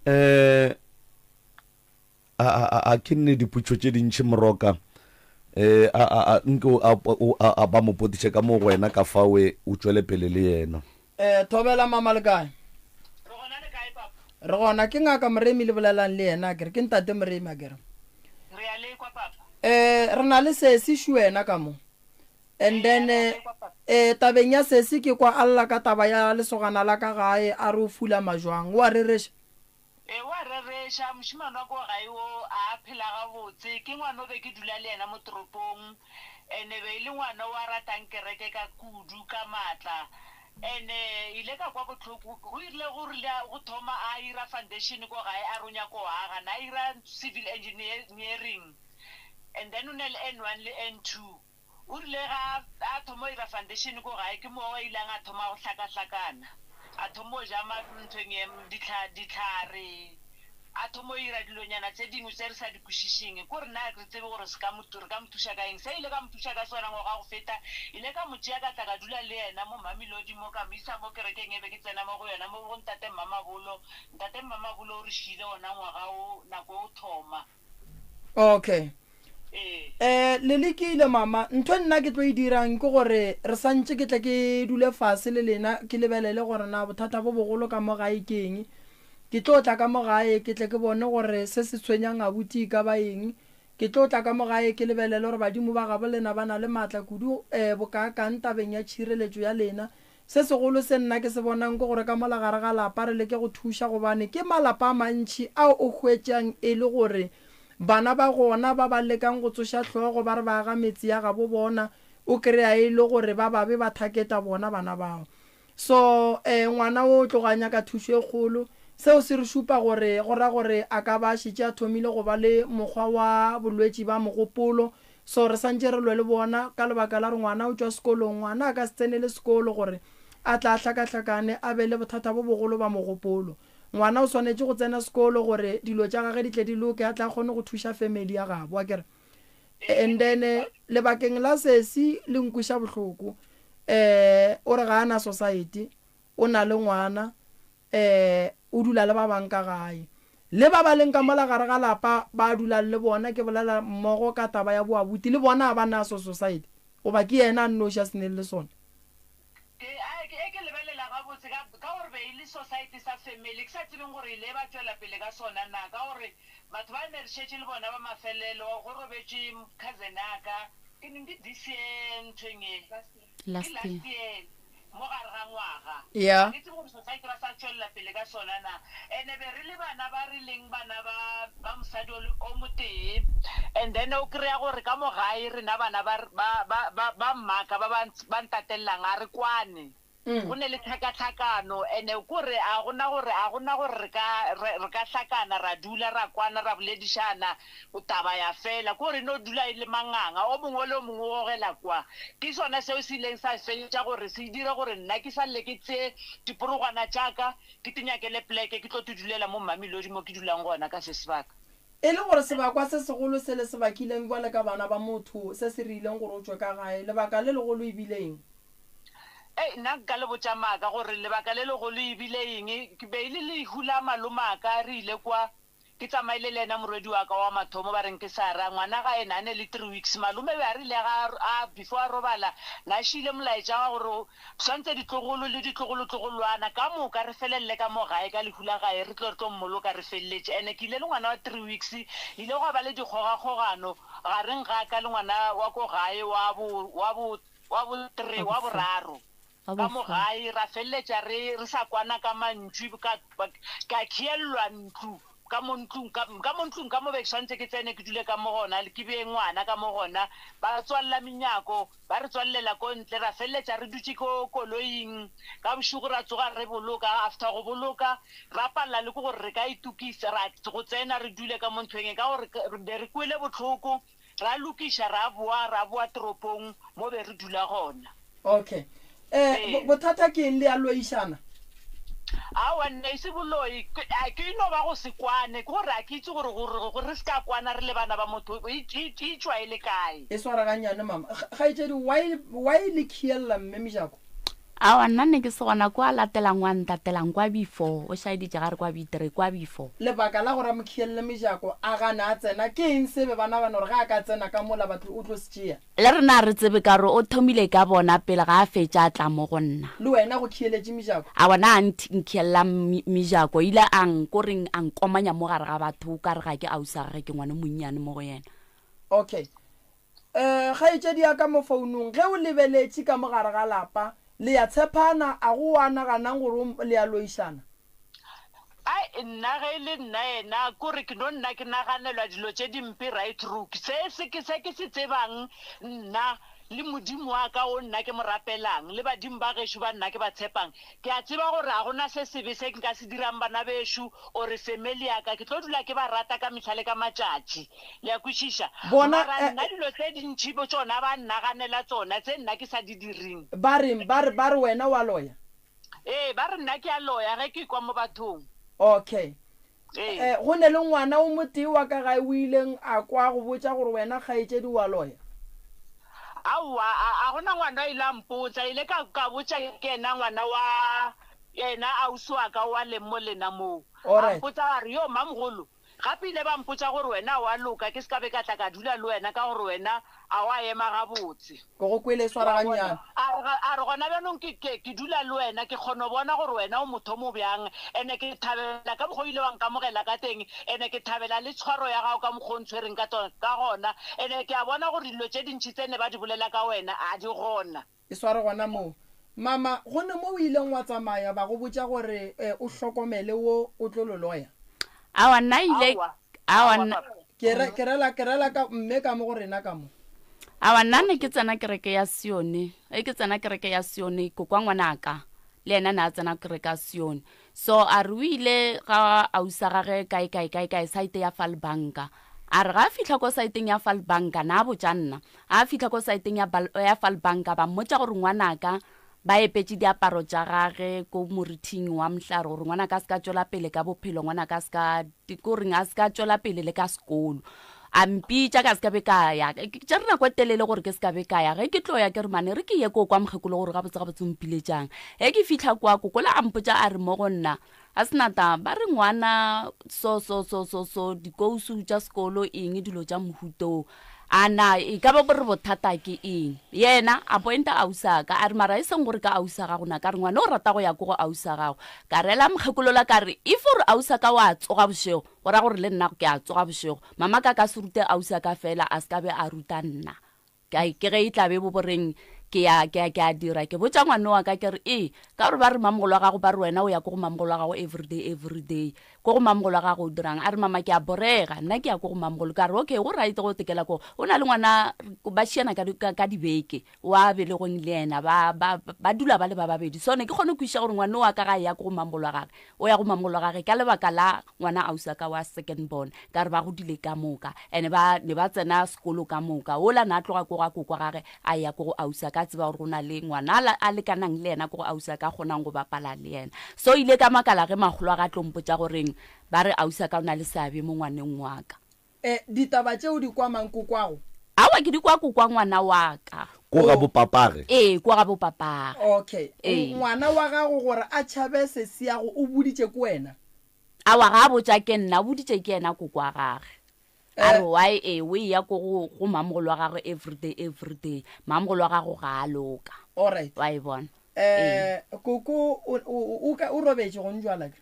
Eh, a, a, a, a ke nne diputšo tše dintši moroka. Eh, a, a, a, nke o, a, o, a, a ba mo potiše ka mo go wena ka fawe o tšwele pele le yena. Eh, thobela mama le kae? Re gona le kae papa? Re gona, ke ngaka Moremi le bolelang le yena akere, ke ntate Moremi akere. Re a le kwa papa. Eh, re na le sesi šu wena ka mo. And then eh, eh, tabeng ya sesi ke kwa a lla ka taba ya lesogana la ka gae a re o fula majwang. O a rereša? Ee, o a rereša. Mošemane wa ko gae wo a phela gabotse. Ke ngwana o be ke dula le yena mo toropong. Ene be e le ngwana o a ratang kereke ka kudu, ka maatla. Ene ile ka kwa bohloko. Go irile go rile go thoma a ira foundation ko gae a re o nyaka go aga. Na ira civil engineering and then o ne le N1 le N2. O rile ga a thoma go ira foundation ko gae ke moo a ilang a thoma go hlakahlakana. A thoma go ja ma, nthweng ye, dihla, dihlare. A thoma go ira dilonyana tše dingwe tše re sa di kwešišeng. Ko re na re tsebe gore se ka mo, re ka mo thuša ka eng. Se ile ka mo thuša ka sona ngwaga wa go feta, ile ka mo tšea ka tla ka dula le yena mo Mamelodi mo, ka mo isa mo kerekeng e be ke tsena mo go yona mo go Ntate Mmamabolo. Ntate Mmamabolo o re šiile ona ngwaga wo, nako o thoma. Okay. Eh, le lekile mama. Ntho e nna ke tlo e dirang ke gore re santše ke tle ke dule fase le lena ke lebelele gore na bothata bo bogolo ka mo gae ke eng. Ke tlo tla ka mo gae ke tle ke bone gore se se tshwenyang abuti e ka ba eng. Ke tlo tla ka mo gae ke lebelele gore badimo ba gabo lena ba na le maatla kudu eh bokaakang tabeng ya tšhireletšo ya lena. Se segolo se nna ke se bonang ke gore ka mola gare ga lapa re leke go thuša gobane ke malapa a mantši ao o hwetšang e le gore Bana ba gona ba ba lekang go tsoša hlogo ba re ba aga metse ya gabo bona, o kry-a e le gore ba babe ba thaketa bona bana bao. So eh ngwana wo o tloga a nyaka thušo e kgolo. Seo se re šupa gore go ra gore a ka ba a šetše a thomile go ba le mokgwa wa bolwetši ba mogopolo. So re santše re lwe le bona ka lebaka la gore ngwana o tšwa sekolong, ngwana a ka se tsenele sekolo gore a tla a hlakahlakane a be le bothata bo bogolo ba mogopolo. Ngwana o swanetše go tsena sekolo gore dilo tša gage di tle di loke a tle a kgone go thuša family ya gabo akere. And then lebakeng la sesi le nkweša bohloko eh o re ga a na society o na le ngwana eh o dula le ba bang ka gae le ba ba leng ka mola gare ga lapa ba dulang le bona ke bolela mmogo ka taba ya boabuti le bona a ba naso society goba ke yena a nnoši a se neng le sona. Ke, a, ke, e ke lebelela gabotse, ka, ka gore be e le society sa family, ke sa tsebeng gore ile ba tšwela pele ka sona na, ka gore batho ba ne re šetše le bona ba mafelelo, go robetše cousin ya ka, ke neng ke this year nthweng ye, ke Last year. last year, mo gare ga ngwaga. Yeah. Ga ke tsebe gore society ba sa tšwelela pele ka sona na. Ene be re le bana ba re leng bana ba, ba mosadi o le, o motee, and then o kry-a gore ka mo gae rena bana ba, ba, ba, ba, ba mmaka ba ba, ba ntatellang a re kwane. Go ne le tlhakatlhakano ene kore a gona gore a gona gore re ka re, re ka hlakana ra dula ra kwana ra boledišana taba ya fela. Kore e no dula e le manganga o mongwe le o mongwe o gogela kwa. Ke sona seo se ileng sa fetša gore se dire gore nna ke sa lle ke tsee diporogwana tša ka ke te nyakele pleke ke tlo te dulela mo Mamelodi mo ke dulang gona ka se sebaka. E le gore sebakwa se segolo se le se bakileng bjale ka bana ba motho se se re ileng gore o tšwe ka gae, lebaka le legolo e bile eng? Ei, nna nka le botša maaka gore lebaka le legolo e bile eng. Ke be e le lehu la malomaka, re ile kwa, ke tsamaile le yena morwedi wa ka wa mathomo ba reng ke Sarah, ngwana gae na ne le three weeks. Malome be a rile ga a, before a robala, na šiile molaetša wa gore Swantse ditlogolo le ditlogolotlogolwana ka moka re felelele ka mo gae ka lehu la gae re tlo re tlo mmoloka re feleletše. Ene ke ile le ngwana wa three weeks, ile gwa ba le dikgogakgogano gareng ga ka le ngwana wa ko gae wa bo, wa bo, wa bo three, wa boraro ka mo gae. Ra feleletša re, re sa kwana ka mantšu, ka, ka khiellwa ntlo ka mo ntlong, ka, ka mo ntlong ka mo be ke swantse ke tsene ke dule ka mo gona, ke bee ngwana ka mo gona. Ba tswalela menyako. Ba re tswalelela ko ntle, ra feleletša re dutše ko koloing. Ka bošego ra tsoga re boloka. After go boloka, ra palela le ke gore re ka itokisa, ra go tsena re dule ka mo nthweng e, ka gore re be re kwele bohloko. Ra lokiša, ra boa, ra boa toropong mo be re dula gona. Okay. Eh, bothata ke eng le a loišana? Aowa nna e se boloi, ke a ke no ba go se kwane, ke gore a ke itse gore gore gore re se ka kwana re le bana ba motho e e e tšwa e le kae. E swara gannyane mama. Kgaetšedi why why le khiella mme mejako? Aowa nna ne ke se gona kwa latelang wa ntatelang kwa before o šaeditše ga re kwa b3 kwa before. Lebaka la gore a mo khielle mejako a gane a tsena ke eng se be ba nagana gore ge a ka tsena ka mola ba tlo o tlo se tšea? Le rena a re tsebe ka gore o thomile ka bona pele ga a fetša a tla mo go nna. Le wena go khieletše mejako? A bona a nkhiella mejako, ile a nkoreng a nkomanya mo gare ga batho o ka re ga ke ausi wa gage ke ngwana monnyane mo go yena. Okay. Eh, kgaetšedi ya ka mo founong, ge o lebeletše ka mo gare ga lapa, le ya tshephana, a go wa naganang gore le ya loišana? Ai, nna ge e le nna yena, kore ke no nna ke naganelwa dilo tše dimpe right through. Se se ke se ke se tsebang nna le Modimo wa ka wo nna ke mo rapelang, le badimo ba gešo ba nna ke ba tshepang, ke a tseba gore ga go na se sebe se nka se dirang bana bešo or family ya ka. Ke tlo dula ke ba rata ka mehla le ka matšatši. Le a kwešiša? Bona, Mara nna dilo tše dintši bo tšona ba nnaganela tšona tše nna ke sa di direng. Ba reng? Ba re, ba re wena wa loya? Ee, ba re nna ke a loya ge ke ekwa mo bathong. Okay. Ee. Eh, go ne le ngwana o motee wa ka gae o ileng a kwa go botša gore wena kgaetšedi o a loya? Aowa, a, a gona ngwana a ile a mpotsa. Ile ka, ka botša ke yena ngwana wa, yena ausi wa ka wa leng mo lena moo. A Alright. mpotsa a re, Yo, mamogolo. Gape ile ba mpotša gore wena o a loka, ke se ka be ka tla ka dula le wena ka gore wena a wa ema gabotse. Ke go kwele e swara Wa bona? gannyane. A re, a re gona bjanong ke, ke, ke dula le wena, ke kgona go bona gore wena o motho o mo bjang, ene ke thabela ka mokgwa o ile wa nkamogela ka teng, ene ke thabela le tshwaro ya gago ka mokgwa o ntshwereng ka, ka gona, ene ke a bona gore dilo tše dintši tse ne ba di bolela ka wena a di gona. E sware gona moo. Mama, go ne mo o ileng wa tsamaya ba go botša gore o hlokomele wo o tlo lo loya? Aowa, nna ile, Aowa, aowa, aowa nna. papa. Ke re, ke rela, ke rela ka mme ka mo go rena ka mo. Aowa, nna ne ke tsena kereke ya Sione. Ge ke tsena kereke ya Sione, kokwa ngwanaka le yena ne a tsena kereke ya Sione. So a re o ile ga ausa gage kae kae kae kae site ya Falbanka. A re ga a fihla ko saeteng ya Falbanka, na a botša nna, ga a fihla ko saeteng ya, ya Falbanka, ba mmotša gore ngwanaka ba epetše diaparo tša gage ko morithing wa mohlare, gore ngwanaka a se ka tšwela pele ka bophelo, ngwanaka a se ka, ke goreng a se ka tšwela pele le ka sekolo. A mpitša ka se ka be ka ya, ke tšere nako e telele gore ke se ka be ka ya. Ge ke tlo ya ke re mane re ke ye ko kwa mokgekolo gore gabotse gabotse o mpiletšang. Ge ke fihla kwa, kokola a mpotša a re mo go nna, A se na taba, ba re ngwana so so so so so dikousu tša sekolo eng dilo tša mohuto a na e ka ba re bothata ke eng yena a pointa ausa ka a re mara e seng gore ka ausa gago na ka re ngwana o rata go ya ko go ausa gago ka rela mokgekolola ka re if gore ausa ka wa tsoga bošego go ra gore le nna ke a tsoga bošego mama ka ka se rute ausa ka fela a se ka be a ruta nna Ka, ke ge e tla be bo boreng ke ya, ke ya, ke a dira. Ke botša ngwane wa ka ke re, ee, ka gore ba re mamogolo wa gago ba re wena o ya ko go mamogolo wa gago everyday, everyday. Ko go mamogolo wa gago o dirang? A re mama ke a borega, nna ke ya ko go mamogolo. Ka re okay, go right go tekela ko. O na le ngwana, ba šiana ka, ka, ka dibeke, wa belegweng le yena, ba, ba, ba dula ba le ba babedi. So ne ke kgone go kwešiša gore ngwane wa ka ga e ya ko go mamogolo wa gage, o ya go mamogolo wa gage ka lebaka la ngwana ausi wa ka wa second born. Ka re ba godile ka moka ene ba ne ba tsena sekolo ka moka. Ola ne a tloga ko ga koko gage a ya ko go ausi ka tseba gore go na le ngwana a lekanang le yena ko go ausi ka kgonang go bapala le yena. So ile ka makala ge makgolo a ga tlo mpotša goreng ba re ausi ka o na le seabe mo ngwaneng wa ka. E, ditaba tše o di kwa mang kokwago? Aowa ke di kwa kokwa ngwana wa ka. Ko ga bopapage? Ee, ko ga bopapage. Okay. Ee. Ngwana wa gago gore a tšhabe sesiago o boditše ke wena? Aowa ga a botša ke nna, o boditše ke yena koko wa gage. A re why e o eya ko go go mamogolo wa gagwe everyday everyday. Mamogolo wa gago ga a loka. Alright. Wa e bona? Eh koko o o o ka o robetše gone jwala ke?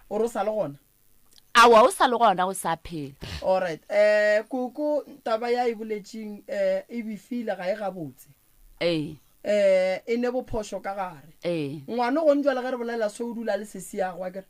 O re o sa le gona? Aowa o sa le gona o sa phela. Alright. Eh koko taba ya e boletšeng eh e befile ga e gabotse. Ee. Eh e ne bophošo ka gare. Ee. Ngwano gone jwale ge re bolela so o dula le sesi ya gagwe akere?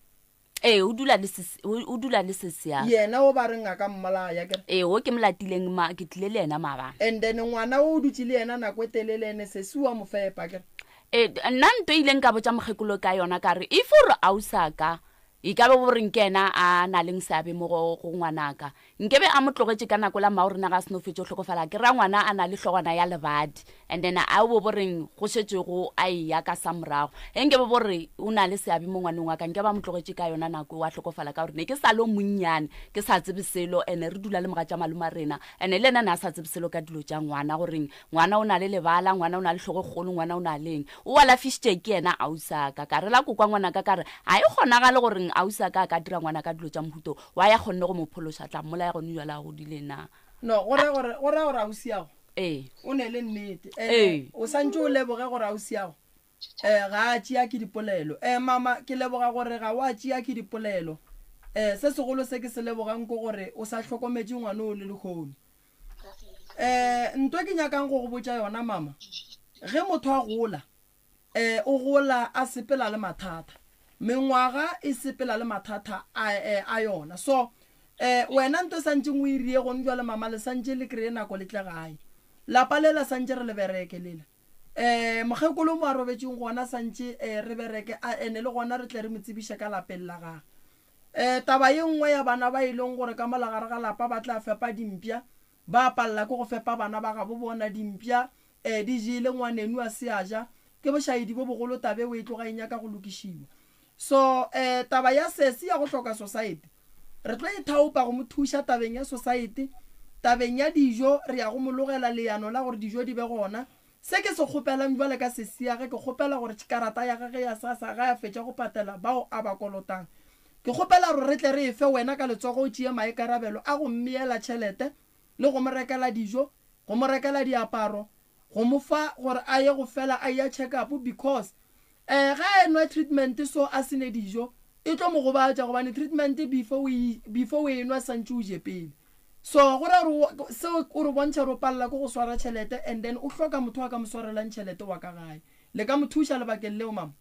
Ee, o dula le sesi, o dula le sesi ya. Yena o ba reng a ka mmolaya akere? Ee, o ke mo latileng ma, ke tlile le yena maabane. And then ngwana o o dutše le yena nako e telele ene sesi wa mo fepa akere? Ee, nna nto e ileng ka botša mokgekolo ka yona ka re if o re ausi ka e ka be bo reng ke yena a na leng seabe mo go, go ngwanaka. Nkebe a mo tlogetše ka nako la mmago rena ga a seno fetše go hlokofala, ke ra ngwana a na le hlogwana ya lebadi and then a bo bo reng go šetše go a eya ka sa morago. Ge nkebe bo re o na le seabe mo ngwaneng wa ka, nkebe a mo tlogetše ka yona nako eo a hlokofala ka gore ne ke sa le o monnyane, ke sa tsebe selo and re dula le mogatša malome a rena and le yena ne a sa tsebe selo ka dilo tša ngwana goreng ngwana o na le lebala, ngwana o na le hlogo e kgolo, ngwana o na leng. O alafišitše ke yena ausi a ka. Ka re la kokwa ngwanaka ka re ga e kgonagale goreng ausi a ka a ka dira ngwanaka dilo tša mohuta wo. Wa ya kgonne go mo phološa, tla mmolaya gone bjale a godile na? No, go ra gore, go ra gore ausiago Ee. o ne le nnete. Ee. Ene o santše o leboge gore ausiago eh ga a tšea ke dipolelo. Eh mama, ke leboga gore ga wa tšea ke dipolelo. Eh se segolo se ke se lebogang ke gore o sa hlokometše ngwana o le lehono. Eh nto ke nyakang go go botša yona mama, ge motho a gola E, o gola a sepela le mathata. Mengwaga e sepela le mathata a, e, a yona. So, e, wena nto e santšeng o e rie gone jwale mama le santše le kreye nako le tle gae. Lapa lela santše re le bereke lela. E, mokgekolo mo a robetšeng gona santše e, re bereke a, ene le gona re tle re mo tsebiše ka lapeng la gage. E, taba ye nngwe ya bana ba e leng gore ka mola gare ga lapa ba tla fepa dimpša, ba palela ke go fepa bana ba gabo bona dimpša Ee, di jele, ngwaneno a se a ja. Ke bošaedi bo bogolo taba eo e tloga e nyaka go lokišiwa. So, eh, taba ya sesi ya go hloka sosaete, re tlo ithaopa go mo thuša tabeng ya sosaete. Tabeng ya dijo, re ya go mo logela leano la gore dijo di be gona. Se ke se kgopelang bjale ka sesi ya ge, ke kgopela gore karata ya gage ya SASSA ge a fetša go patela bao a ba kolotang. Ke kgopela gore re tle re e fe wena ka letsogo o tšee maikarabelo a go mmeela tšhelete le go mo rekela dijo, go mo rekela diaparo, go mo fa gore a ye go fela a eya check up because eh ge a enwa treatment so a se ne dijo e tlo mo gobatša gobane treatment before o e before o enwa santše o je pele. So go ra gore seo o re bontšha gore o palela ke go swara tšhelete and then o hloka motho a ka mo swarelang tšhelete wa ka gae. Le ka mo thuša lebakeng leo mama?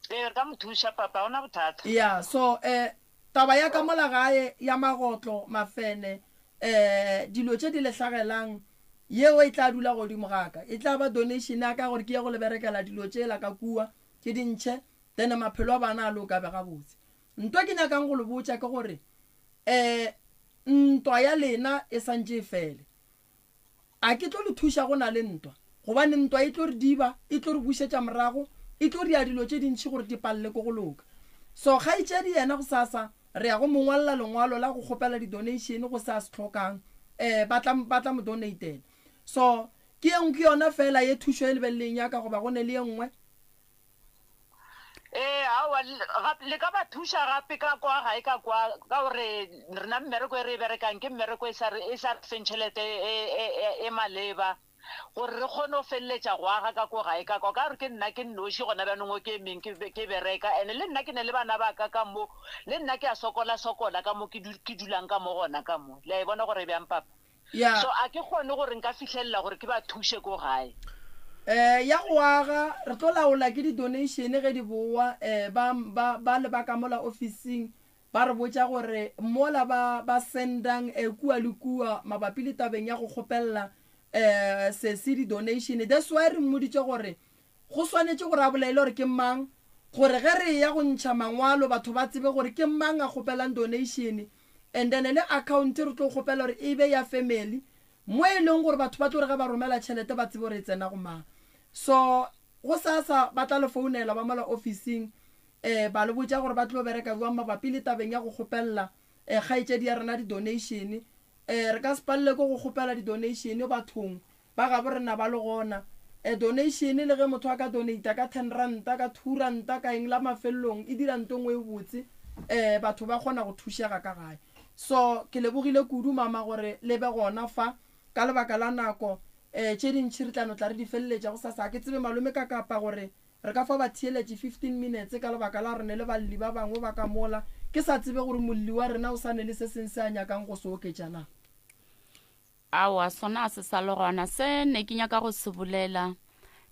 Ee, re ka mo thuša, papa, ga go na bothata. Ya, so eh, taba ya ka mola gae ya magotlo, mafene, eh, dilo tše di le hlagelang, yeo e tla dula godimo ga ka. E tla ba donation ya ka gore ke ye go le berekela dilo tšela ka kua, ke di ntšhe, then maphelo a bana a loka be gabotse. Nto ke nyakang go le botša ke gore, eh, ntwa ya lena e santše e fele. A ke tlo le thuša go na le ntwa, gobane ntwa e tlo re diba, e tlo re bušetša morago, e tlo ria dilo tše dintši gore di palele ke go loka. So kgaetšedi yena gosasa re ya go mo ngwalela lengwalo la go kgopela di-donation go se a se hlokang, eh, ba tla, ba tla mo donatela. So ke ye, ke yona feela ye thušo e lebeleleng ya ka goba go ne le ye nngwe? Ee, aowa, le ka ba thuša gape ka kwa gae ka kwa, ka gore rena mmereko e re e berekang ke mmereko e sa re, e sa re feng tšhelete e, e, e, e maleba gore re kgone go feleletša go aga ka ko gae ka kwa, ka gore ke nna ke nnoši gona bjanong o ke emeng ke, ke bereka, and-e le nna ke ne le bana ba ka ka mo, le nna ke a sokola sokola ka mo ke, ke dulang ka mo gona ka mo. Le a e bona gore e bjang papa? Ya. So a ke kgone gore nka fihlelela gore ke ba thuše ko gae. Eh, ya go aga, re tlo laola ke di-donation ge di bowa, eh, ba, ba, ba le ba ka mola ofising ba re botša gore mola ba, ba sendang, eh, kua le kua mabapi le tabeng ya go kgopelela, eh, sesi di-donation. That's why re mmoditše gore Go swanetše gore a bolele gore ke mang, gore ge re eya go ntšha mangwalo batho ba tsebe gore ke mang a kgopelang donation and then le account re tlo kgopela gore e be ya family mo e leng gore batho ba tlo re ge ba romela tšhelete ba tsebe gore e tsena go mang. So gosasa ba tla le founela ba mola ofising um ba le botša gore ba tlo bereka bjang mabapi le tabeng ya go kgopelela um kgaetšedi ya rena di-donation. Um re ka se palelwe ke go kgopela di-donation bathong Ba gabo rena ba le gona. A donation le ge motho a ka donata ka ten ranta, ka two ranta, ka eng la mafelelong e dira nto nngwe e botse um batho ba kgona go thušega ka gae. So ke lebogile kudu mama gore le be gona fa ka lebaka la nako um tše dintši re tla no tla re di feleletša gosasa. Ga ke tsebe malome ka kapa gore re ka fa batheeletši 15 minutes ka lebaka la gore ne le balli ba bangwe ba ka mola ke sa tsebe gore molli wa rena o sa ne le se seng se a nyakang go se oketša na. Aowa, sona a se sa le gona. Se ne ke nyaka go se bolela,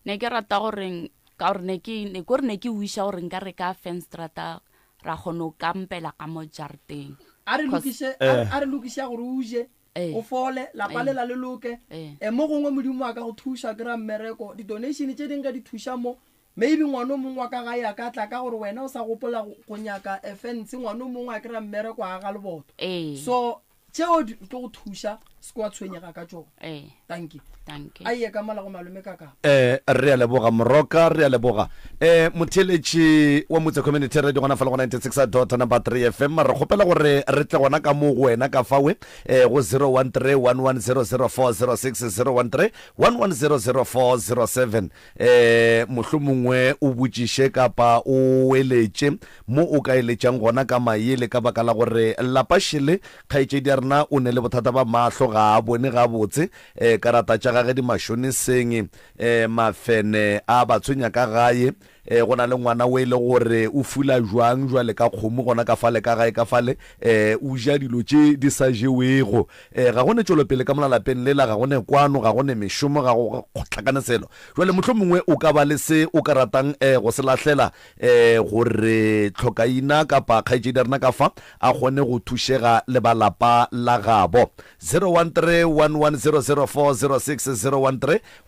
ne ke rata gore ka gore ne ke ne kore ne ke wiša gore nka reka fenstrata ra kgona go kampela ka mo jarateng. A re lokiše, a re lokiše gore o je, o fole, lapa lela le loke. Eh, mo gongwe Modimo a ka go thuša kry-a mmereko. Di-donation tše dingwe ge di thuša mo, maybe ngwana o mongwe wa ka gae a ka tla ka gore wena o sa gopola go nyaka fence, ngwana o mongwe a kry-a mmereko a aga leboto. So Tšeo di tlo go thuša, se ke wa tshwenyega ka tšona. Ee. Dankie. Dankie. A ye ka mola go malome ka kapa. Eh, re a leboga Moroka, re a leboga. Eh, motheeletši wa Motse Community Radio gona fa le go 96 dot number 3 FM, re kgopela gore re tle gona ka mo go wena ka fawe eh, go 013 1100406 013 1100407 eh, mohlomongwe o botšiše kapa o eletše mo o ka eletšang gona ka maele ka baka la gore lapa šele Kgaetšedi ya rena o ne le bothata ba mahlo, ga a bone gabotse. E, karata tša gage di mašoneseng. E, mafene a ba tshwenya ka gae. E, go na le ngwana o e le gore o fula jwang jwale ka kgomo gona ka fale ka gae ka fale. E, o ja dilo tše di sa jewego. E, ga go ne tšwelopele ka mola lapeng lela, ga go ne kwano, ga go ne mešomo, ga go hlakane selo. Jwale mohlomongwe o ka ba le se o ka ratang e, go se lahlela E, gore tlhokaina kapa kgaetšedi ya rena ka fa a kgone go thušega le ba lapa la gabo. 013-1100406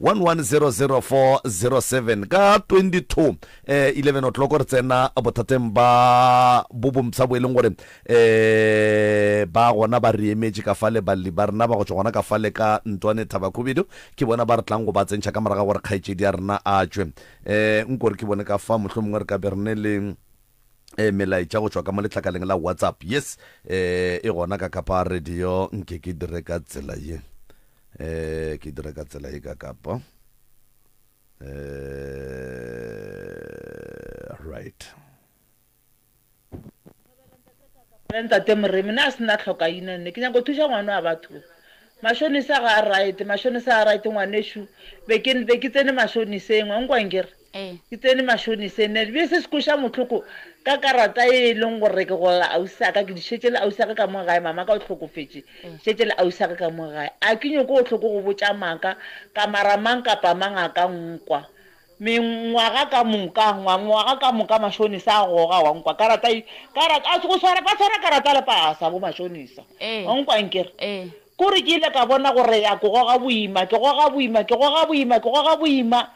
013-1100407 Ka 22 eh, 11 o'clock re tsena bothateng ba bo bompsha bo e leng gore eh, ba gona ba re emetše ka fale, balli ba rena ba go tšwa gona ka fale ka Ntwane Thabakhubedu ke bona ba re tlang go ba tsentšha ka morago ga gore kgaetšedi ya rena a tšwe. Eh, nko re ke bone ka fa mohlomongwe re ka be re ne le eh, melaetša go tšwa ka mo letlakaleng la WhatsApp. Yes, eh, e gona ka kapa radio nke ke dire ka tsela ye. Eh, ke dire ka tsela ye ka kapa. Eh, right. Le ntate Moremi na a se na tlhokaina nne ke nyaka go thuša ngwana wa batho. Mashonisa ga a right, mashonisa ga a right ngwanešu. Be ke be ke tsene mashoniseng wa nkwa nkere? Ee. Ke tsene mashoniseng ne be se se kweša mohloko ka karata e e leng gore ke golla ausi a ka ke di šetše le ausi a ka ka mo gae mama ka o hlokofetše šetše le ausi a ka ka mo gae a ke nyoko o hloko go botša maaka ka mara mang kapa mang a ka nkwa Mengwaga ka moka, ngwa, ngwaga ka moka mashonisa a goga, wa nkwa, karata e, karata, a go swara, ba swara karata le pasa, bo mashonisa. Ee. Wa nkwa nkere? Ee. Kore ke ile ka bona gore ya ke goga boima, ke goga boima, ke goga boima, ke goga boima,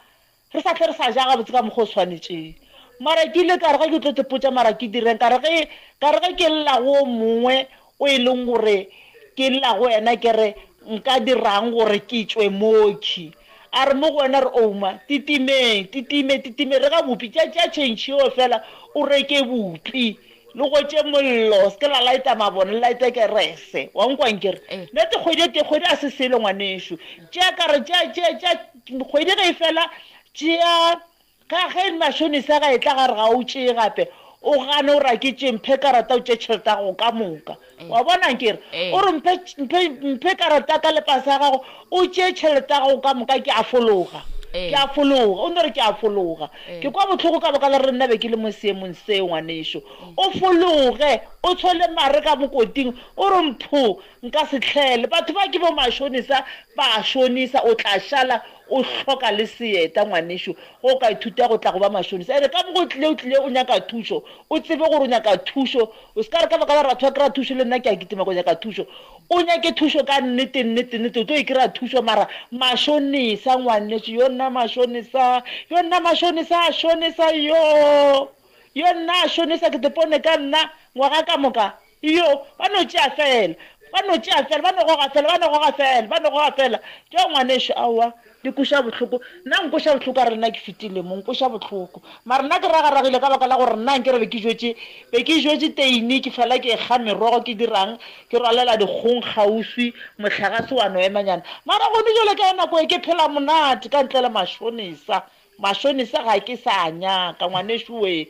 re sa tle re sa ja gabotse ka mokgwa o swanetšeng. Mara ke ile ka re ge ke tlo tepotša mara ke direng, ka re ge, ka re ge ke lla go o mongwe o e leng gore ke lla go yena ke re nka dirang gore ke tšwe mokhwi. A re mo go wena re Ouma, titimeng, titime, titime, reka bupi, tšea, tšea tšhentšhi yeo fela o reke bupi, le gotše mollo, se ke la laeta mabone, le laete kerese. Wa nkwa nkere? Ee. Nete kgwedi e tee, kgwedi a se selo ngwanešu. Tšea ka re, tšea, tšea, tšea, kgwedi ge e fela, tšea Ka ge mashonisa ga etla gare ga o tšee gape o gane o ra ke tšee mphe karata o tšee tšhelete ya gago ka moka wa bona nkere o re mphe mphe mphe karata ka le pasa ya gago o tšee tšhelete ya gago ka moka ke a fologa ke a fologa o no re ke a fologa ke kwa bohloko ka baka la re nna be ke le mo seemong seo ngwanešo o fologe o tshwele mare ka mokoting o re mpho Nka se hlele. Batho ba ke bo mashonisa, ba a shonisa, o tla šala o hloka le seeta ngwanešu, ge o ka ithuta go tla go ba mashonisa. Ene ka mo go tlile o tlile o nyaka thušo, o tsebe gore o nyaka thušo, o se ka re ka baka la gore batho ba kry-a thušo le nna ke a kitima go nyaka thušo. O nyake thušo ka nnete, nnete, nnete, o tlo e kry-a thušo mara mashonisa ngwanešu, yo nna mashonisa, yo nna mashonisa a shonisa yo, yo nna a shonisa ke tepone ka nna ngwaga ka moka. Iyo, ba no tšea feela, ba no tšea feela, ba no goga feela, ba no goga feela, ba no goga feela. Tšeo ngwanešu, aowa, di kweša bohloko. Nna nkweša bohloko ka re nna ke fetile mo, nkweša bohloko. Mara nna ke ragaragile ka baka la gore nna nkere be ke jwetše, be ke jwetše teine, ke fela ke ekga merogo, ke dirang, ke rwalela dikgong kgauswi, mohlagase wa no emanyana. Mara gone jwale ka nako e ke phela monate ka ntle le mashonisa. Mashonisa ga ke sa nyaka ngwanešu we.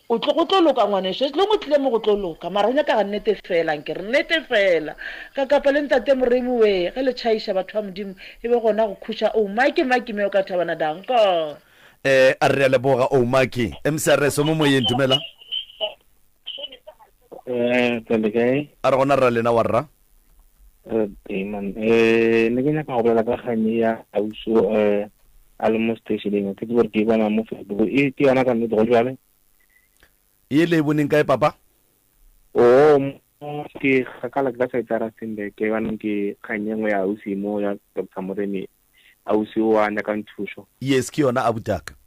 O tlo go tlo loka ngwanešu as long o tlile mo go tlo loka mara go nyakaga nnete fela nkere nnete fela ka kapa le ntate Moremi we ge le tšhaiša batho ba Modimo e be gona go khuša oh Maki Maki me o ka thabana danko. Eh a re a leboga oh Maki. MCRS o mo moyeng dumela. Eh tsele kae? A re gona rra lena wa rra. Re teng man. Eh ne ke nyaka go bolela ka kgang e ya auso eh a le mo stationeng ke tsebe gore ke e bona mo Facebook e ke yona ka nnete go jwale. E le e boneng kae papa? Oh mo ke kgakala ke ka side ya Rustenburg ke baneng ke kgang e nngwe ya ausi mo ya Doctor Moremi ausi o a nyakang thušo. Yes ke yona abutaka.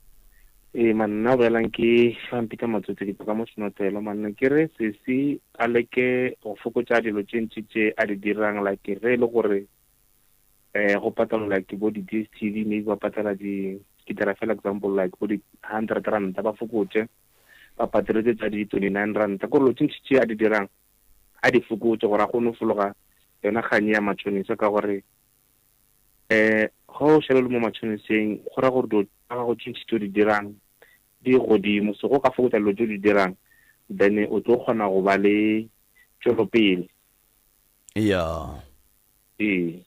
Ee man nna bolelang ke ba mpitša Matsotsi ke tšwa ka mo Senotlelo man ne ke re sesi a leke go fokotša dilo tše ntši tše a di dirang like ge e le gore eh go patalwa like bo di DSTV maybe ba patala di ke dira fela example like bo di 100 ranta ba fokotše ba patele tse tsa di 29 ranta kore lo tše ntši tše a di dirang a di fokotše gore a kgone go fologa yona kgang ya matšhonisa ka gore um ge o šale o le mo matšhoniseng go ra gore dilo tsa gago tše ntši tse o di dirang di godimo so go ka fokotsa dilo tse o di dirang then o tlo kgona go ba le tšwelopele. Ya. Ee.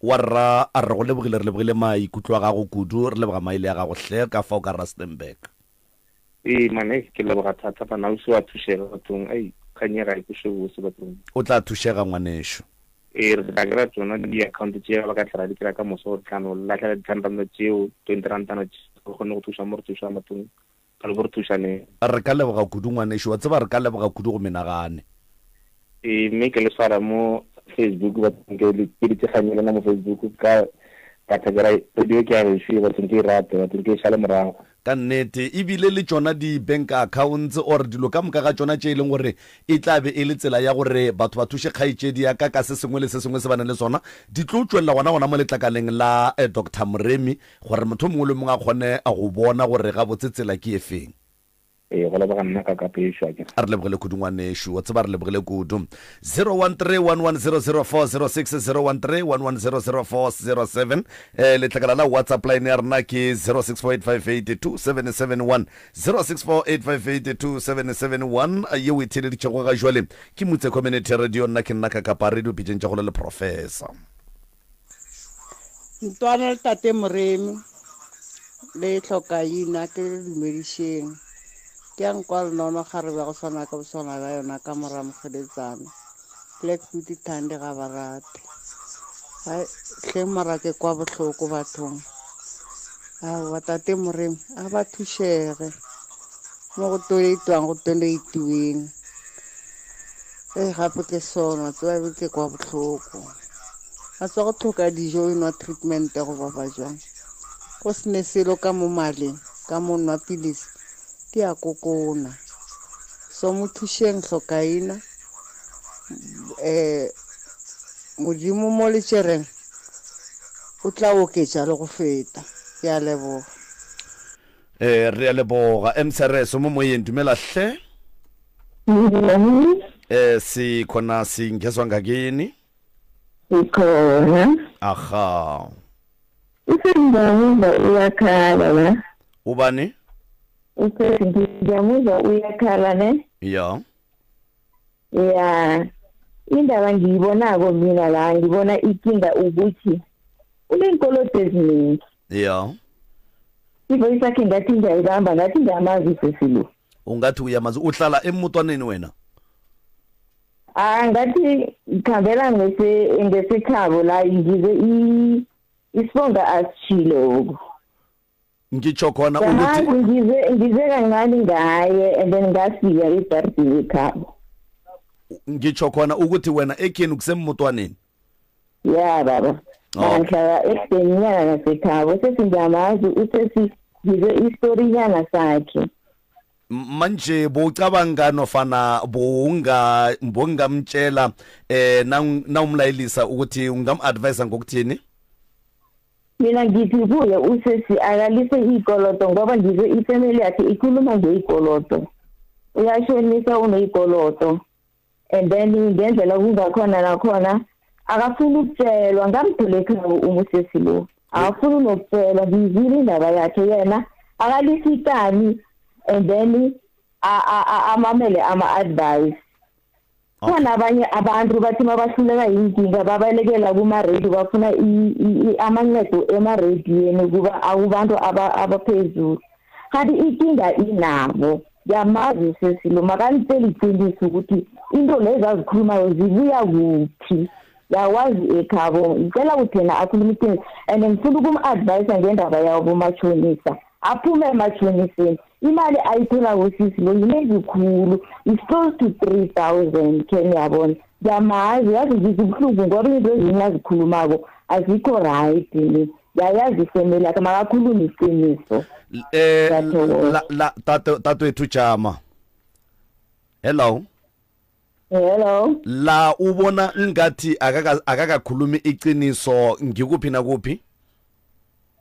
Wa rra a re go lebogile re lebogile maikutlo a gago kudu re leboga maele a gago hle ka fao ka Rustenburg. Ee man ei ke leboga thata bana ausi wa thušega bathong ei kgang ye ga e kweše bose bathong. O tla thušega ngwanešu. Ee re tla kry-a tsona di-account tšeo ba ka tla ra di kry-a ka moso re tla no lahlela di-ten ranta tšeo 20 rantana tšeo re kgone go thuša mo re thušang bathong ka le bo re thušaneng. Re ka leboga kudu ngwanešu wa tseba re ka leboga kudu go menagane. Ee mme ke le swara mo Facebook bathong ke le ke kgang ya lena mo Facebook ka ka thabela radio ke ya gešo ye bathong ke e rate bathong ke e šale morago. Ka nnete, e bile le tšona di bank accounts or dilo ka moka ga tšona tše e leng gore e tla be e le tsela ya gore batho ba thuše kgaetšedi ya ka ka se sengwe le se sengwe se ba nang le sona, di tlo tšwelela gona gona mo letlakaleng la Doctor Moremi gore motho o mongwe le o mongwe a kgone go bona gore gabotse tsela ke e feng. Ee, go leboga nna ka kapešo a ke. A re lebogele kudu ngwanešu, wa tseba re lebogele kudu. 013-1100406, 013-1100407. Eh, letlakala la WhatsApp line ya rena ke 0648582771, 0648582771. Yeo e theeleditšego ga jwale ke Mutse Community Radio, nna ke nna ka Kapa Radio pitšeng tša gole le Professor. Ntwana le Tate Moremi le Tlhokaina ke le dumedišeng. Ke ya nkwa lenono kgarebe ya go swana ka boswana bja yona ka mora mokgeletsana. Black Beauty Thandi ga ba rate. Hai hleng mara ke kwa bohloko bathong. Aowa Tate Moremi a ba thušege. Mo go toleitwang go toleitiweng. Ee gape ke sona tseba be ke kwa bohloko. A tswa go tlhoka dijo o nwa treatment ya go baba jwang. Go se ne selo ka mo maleng ka mo nwa pilisi di a kokona. So mo thušeng hlokaina eh Modimo mo le tšereng o tla oketša le go feta. Ke a leboga. Eh re a leboga MCRS mo moyeng dumela hle. Eh sikhona singezwa ngakini. Sikhona. Aha. Usengiyamuzwa uyakhala la. Ubani? Usethi ngiyamuzwa uyakhala ne? Ya. Ya. Indaba ngiyibonako mina la ngibona ikinga ukuthi uneenkolodo eziningi. Ya. Ivoice yakhe ngathi ngiyayibamba ngathi ngiyamazi usesi lo. Ungathi uyamazi uhlala emutwaneni wena? Ah ngathi ngikhambela ngese ngesekhabo la ngize i isibonga asishilo oku. Ngitsho khona ukuthi ngize ngize kancane ngaye and then ngafika ebhardini ekhabo. Ngitsho khona ukuthi wena ekheni kusemutwaneni. Ya baba. Oh. Ngihlala ekudenyana nasekhabo sesingiyamazi usesi ngize istorinyana sakhe. Manje bowucabanga nofana bowunga bowungamtshela eh nawumlayelisa ukuthi ungam-advisa ngokuthini? Mina ngithi kuye usesi akalise ikoloto ngoba ngizwe ifamily yakhe ikhuluma ngeyikoloto. Uyashonisa uneyikoloto. And then ngendlela kungakhona nakhona akafuni ukutshelwa ngamthole ekhaya umusesi lo. Akafuni nokutshelwa ngizwile indaba yakhe yena akalisikani and then amamele ama-advice. Khona abanye abantu bathi mabahluleka yinkinga babalekela kuma-radio bafuna amancedo emaradiyweni kuba akubantu abaphezulu. Kanti ikinga inabo ngiyamazi usesi lo makalitshela iqiniso ukuthi into lezi azikhulumayo zibuya kuphi. Yawazi ekhabo ngicela ukuthi yena akhulume iqiniso and ngifuna ukum-advisa ngendaba yabo mashonisa aphume emashoniseni. Imali ayithola kusisi lo yinengi khulu is close to 3000 ke ngiyabona. Ngiyamazi yazi ngizwa ubuhlungu ngoba into ezinye azikhulumako azikho right ni. Ngiyayazi ifamily yakhe makakhulume iqiniso. Eh la la tato tatwethu jama. Hello. Hello. La ubona ngathi akaka akakakhulumi iqiniso ngikuphi nakuphi?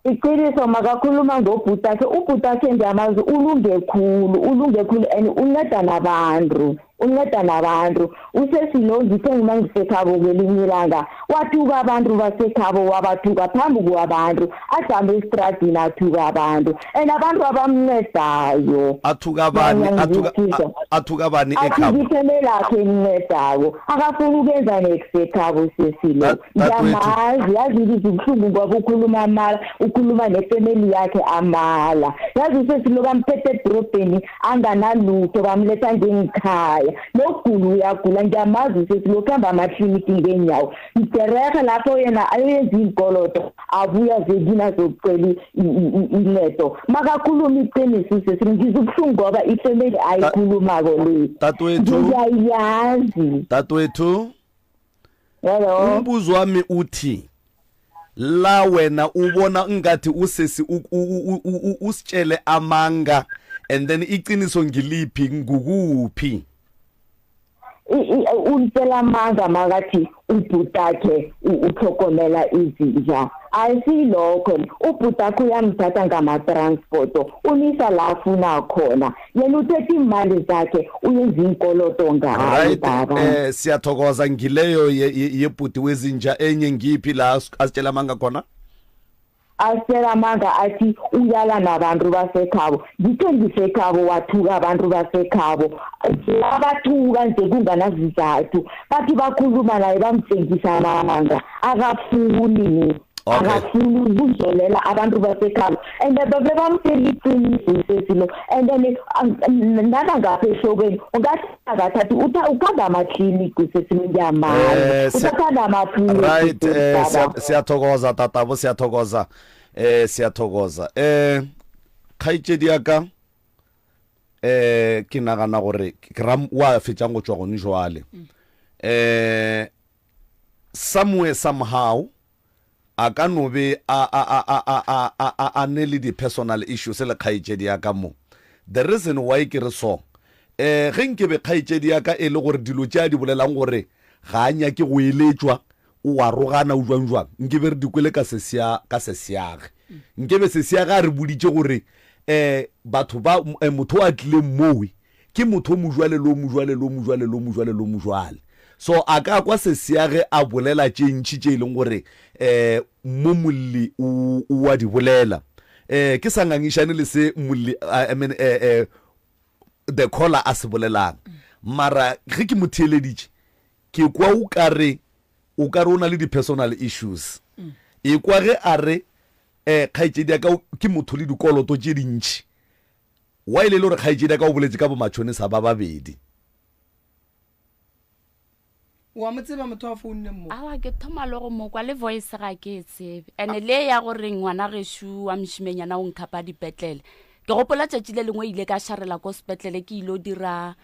Iqiniso makakhuluma ngobhuti akhe, ubhuti akhe ngiyamazi ulunge khulu, ulunge khulu and unceda nabantu, unceda nabantu. Usesi lo ngithe ngima ngisekhabo kwelinye ilanga wathuka abantu basekhabo wabathuka phambi kwabantu, ajame estradini athuka abantu and abantu abamncedayo. Athuka bani? Athuka athuka bani ekhabo? Athuka lakhe emncedako, akafuni ukwenza nekusekhabo sesi lo. Ngiyamazi yazi ngizwa ubuhlungu ngoba ukhuluma amala, ukhuluma nefamily yakhe amala. Yazi usesi lo bamphethe edorobheni anganalutho bamletha njengikhaya. Nokugula uyagula ngiyamazi usesi lo kuhamba amakliniki ngeenyawo. Ngiderehe lapho yena ayoyenza iinkolodo abuya zekina azokucela incedo. Makakhuluma iqiniso usesi ngizwa ubuhlungu ngoba ifamily ayikhulumako le. Tatwethu. Ngiyayazi. Tatwethu. Hello. Umbuzo wami uthi la wena ubona ngathi usesi usitshele amanga and then iqiniso ngiliphi ngukuphi? Untshela amanga makathi ubhutakhe utlhogomela izinja. Ayisilokho, ubhutakhe uyamthatha ngama-transport, unisa la afuna khona. Yena uthethe iimali zakhe uyenza iinkoloto ngayo Right baba. Siyathokoza ngileyo yebhuti wezinja. Enye ngiphi la asitshela amanga khona? Asitshela amanga athi uyala nabantu basekhabo. Ngithe ngisekhabo wathuka abantu basekhabo, abathuka nje kunganazizathu. Bathi bakhuluma naye bamtshengisa amanga, akafuni. Akafuni ukuzolela abantu basekhabo, and babe bamtshela iqiniso sesilo. And then nabangapha ehlokweni ungathi akathathi ukhamba amakliniki sesilo, ngiyamazi. Uthathanda amaphilisi. Right, siyathokoza tatabo, siyathokoza, siyathokoza. Kgaetšedi ya ka, ke nagana gore ke ra wa fetšang go tšwa gone jwale. Somewhere somehow a ka no be a a a a a a a a a ne le di-personal issues le kgaetšedi ya ka mo. The reason why ke re so, ge nke be kgaetšedi ya ka e le gore dilo tše a di bolelang gore ga a nyake go eletšwa, o a rogana, o jwang jwang, nke be re di kwele ka sesia, ka sesiage. Nke be sesiage a re boditše gore batho ba, motho a tlileng mowe ke motho o mojwale le o mojwale le o mojwale le o mojwale le o mojwale. So a ka kwa sesiage a bolela tše ntši tše e leng gore mo molli o, o a di bolela. Ke sa ngangišane le se molli, I mean, the caller a se bolelang. Mara ge ke mo theeleditše, ke kwa o ka re, o ka re o na le di-personal issues. E kwa ge a re, kgaetšedi ya ka ke motho le dikoloto tše dintši. Wa ile e le gore kgaetšedi ya ka o boletše ka bomatšhonisa ba babedi. Wa mo tseba motho a founne mo? Aowa, ke thoma le go mo kwa, le voice ga ke e tsebe. And-e le ya gore ngwana gešo wa mošimenyana o nkhapa dipetlele. Ke gopola tšatši le lengwe ile ka šarela ko sepetlele ke ilo dira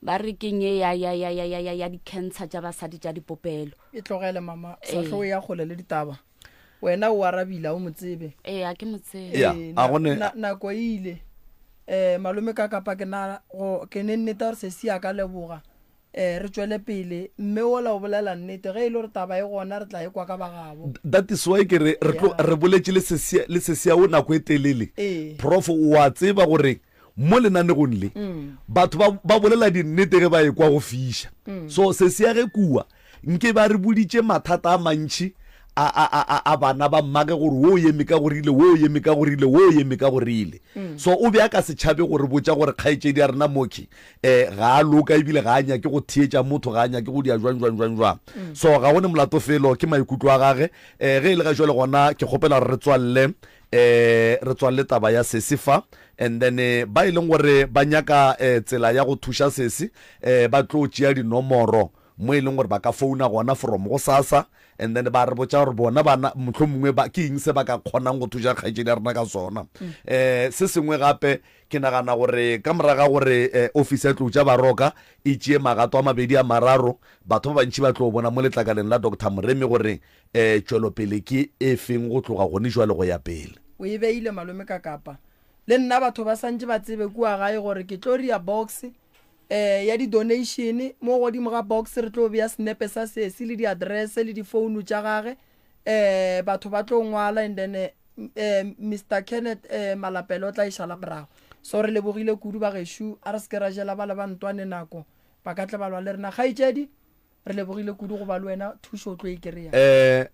ba re keng e ya, ya, ya, ya, ya, ya, ya di-cancer tša basadi tša dipopelo. E tlogele mama, sa hlo ya kgole le ditaba. Wena o arabile, a o mo tsebe. Ee, a ke mo tsebe. Ya, Ee, a go ne- nako e ile. Malome ka kapa ke na go ke ne nnete gore sesi a ka leboga. Re tšwele pele. Mme ola o bolela nnete, ge e le gore taba e gona re tla e kwa ka ba gabo. That is why ke re re tlo re boletše le sesi, le sesi ao nako e telele. Ee. Prof o a tseba gore mo lenanegong le batho ba, ba bolela dinnete ge ba ekwa go fiša. So sesi ya ge kua nke ba re boditše mathata a mantši a, a, a, a, a bana ba mmage gore wo eme ka go rile, wo eme ka go rile, wo eme ka go rile. So o be a ka se tšhabe go re botša gore kgaetšedi ya rena Moki um ga a loka ebile ga a nyake go theetša motho, ga a nyake go dia jwang jwang jwang jwang. So ga go ne molato felo, ke maikutlo a gage. Um ge e le ga jwale gona ke kgopela gore re tswalle, um re tswalle taba ya sesi fa, and then ba e leng gore ba nyaka um tsela ya go thuša sesi, um ba tlo tšea dinomoro mo e leng gore ba ka founa gona from gosasa, and then ba re botša gore bona bana mohlomongwe ba ke eng se ba ka kgonang go thuša kgaetšedi ya rena ka sona. Um se sengwe gape ke nagana gore ka moraga gore ofisi ya Tlou tša Baroka e tšee magato a mabedi a mararo, batho ba bantši ba tlo bona mo letlakaleng la Doctor Moremi gore um tšwelopele ke e feng go tloga gone jwale go ya pele. O e beile malome ka kapa. Le nna batho ba santše ba tsebe kua gae gore ke tlo ria box eh ya di-donation. Mo godimo ga box re tlo bea senepe sa sesi le di-address le difounu tša gage. Batho ba tlo ngwala, and then Mister Kenneth Malapele o tla e šala morago. So re lebogile kudu ba gešo, a re se ke ra jela ba le ba ntwane nako, ba ka tle ba lwa le rena. Kgaetšedi, re lebogile kudu go ba le wena, thušo o tlo e kry-a.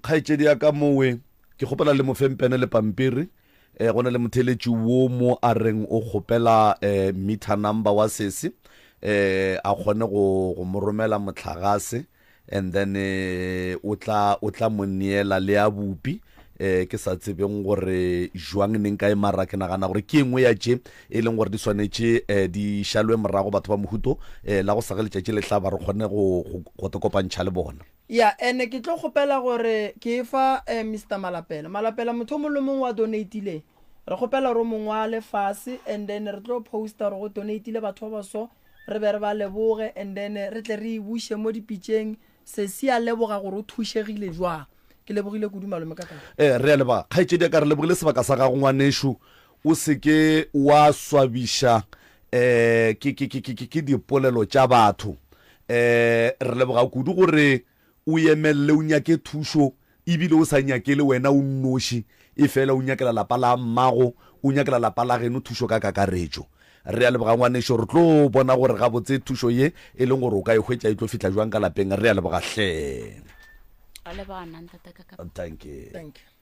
Kgaetšedi ya ka mowe, ke kgopela le mo feng pene le pampiri. Go na le motheeletši wo mo a reng o kgopela meter number wa sesi, a kgone go, go mo romela mohlagase, and then o tla, o tla mo neela le ya bupi. Ke sa tsebeng gore jwang neng kae, mara ke nagana gore ke engwe ya tše e leng gore di swanetše di šalwe morago batho ba mohuto, la go sa ge letšatši le hlaba re kgone go, go, go te kopantšha le bona. Ya, ene ke tlo kgopela gore ke e fa Mister Malapela. Malapela, motho o mongwe le mongwe wa donate-ileng, re kgopela gore o mo ngwale fase, and then re tlo posta gore go donate-ile batho ba ba so, re be re ba leboge, and then re tle re e buše mo dipitšeng. Sesi a leboga gore o thušegile jwang. Ke lebogile kudu malome ka kae. Re a leboga kgaetšedi ya ka, re lebogile sebaka sa gago ngwanešu. O se ke wa swabiša ke, ke, ke, ke, ke dipolelo tša batho. Um re leboga kudu gore o emelele o nyake thušo ebile o sa nyakele wena o nnoši efela o nyakela lapa la mmago, o nyakela lapa la geno thušo ka kakaretšo. Re a leboga ngwanešo, re tlo bona gore gabotse thušo ye e leng gore o ka e hwetša e tlo fihla jwang ka lapeng. Re a leboga hle. Wa leboga nna ntate ka Thank you. Thank you.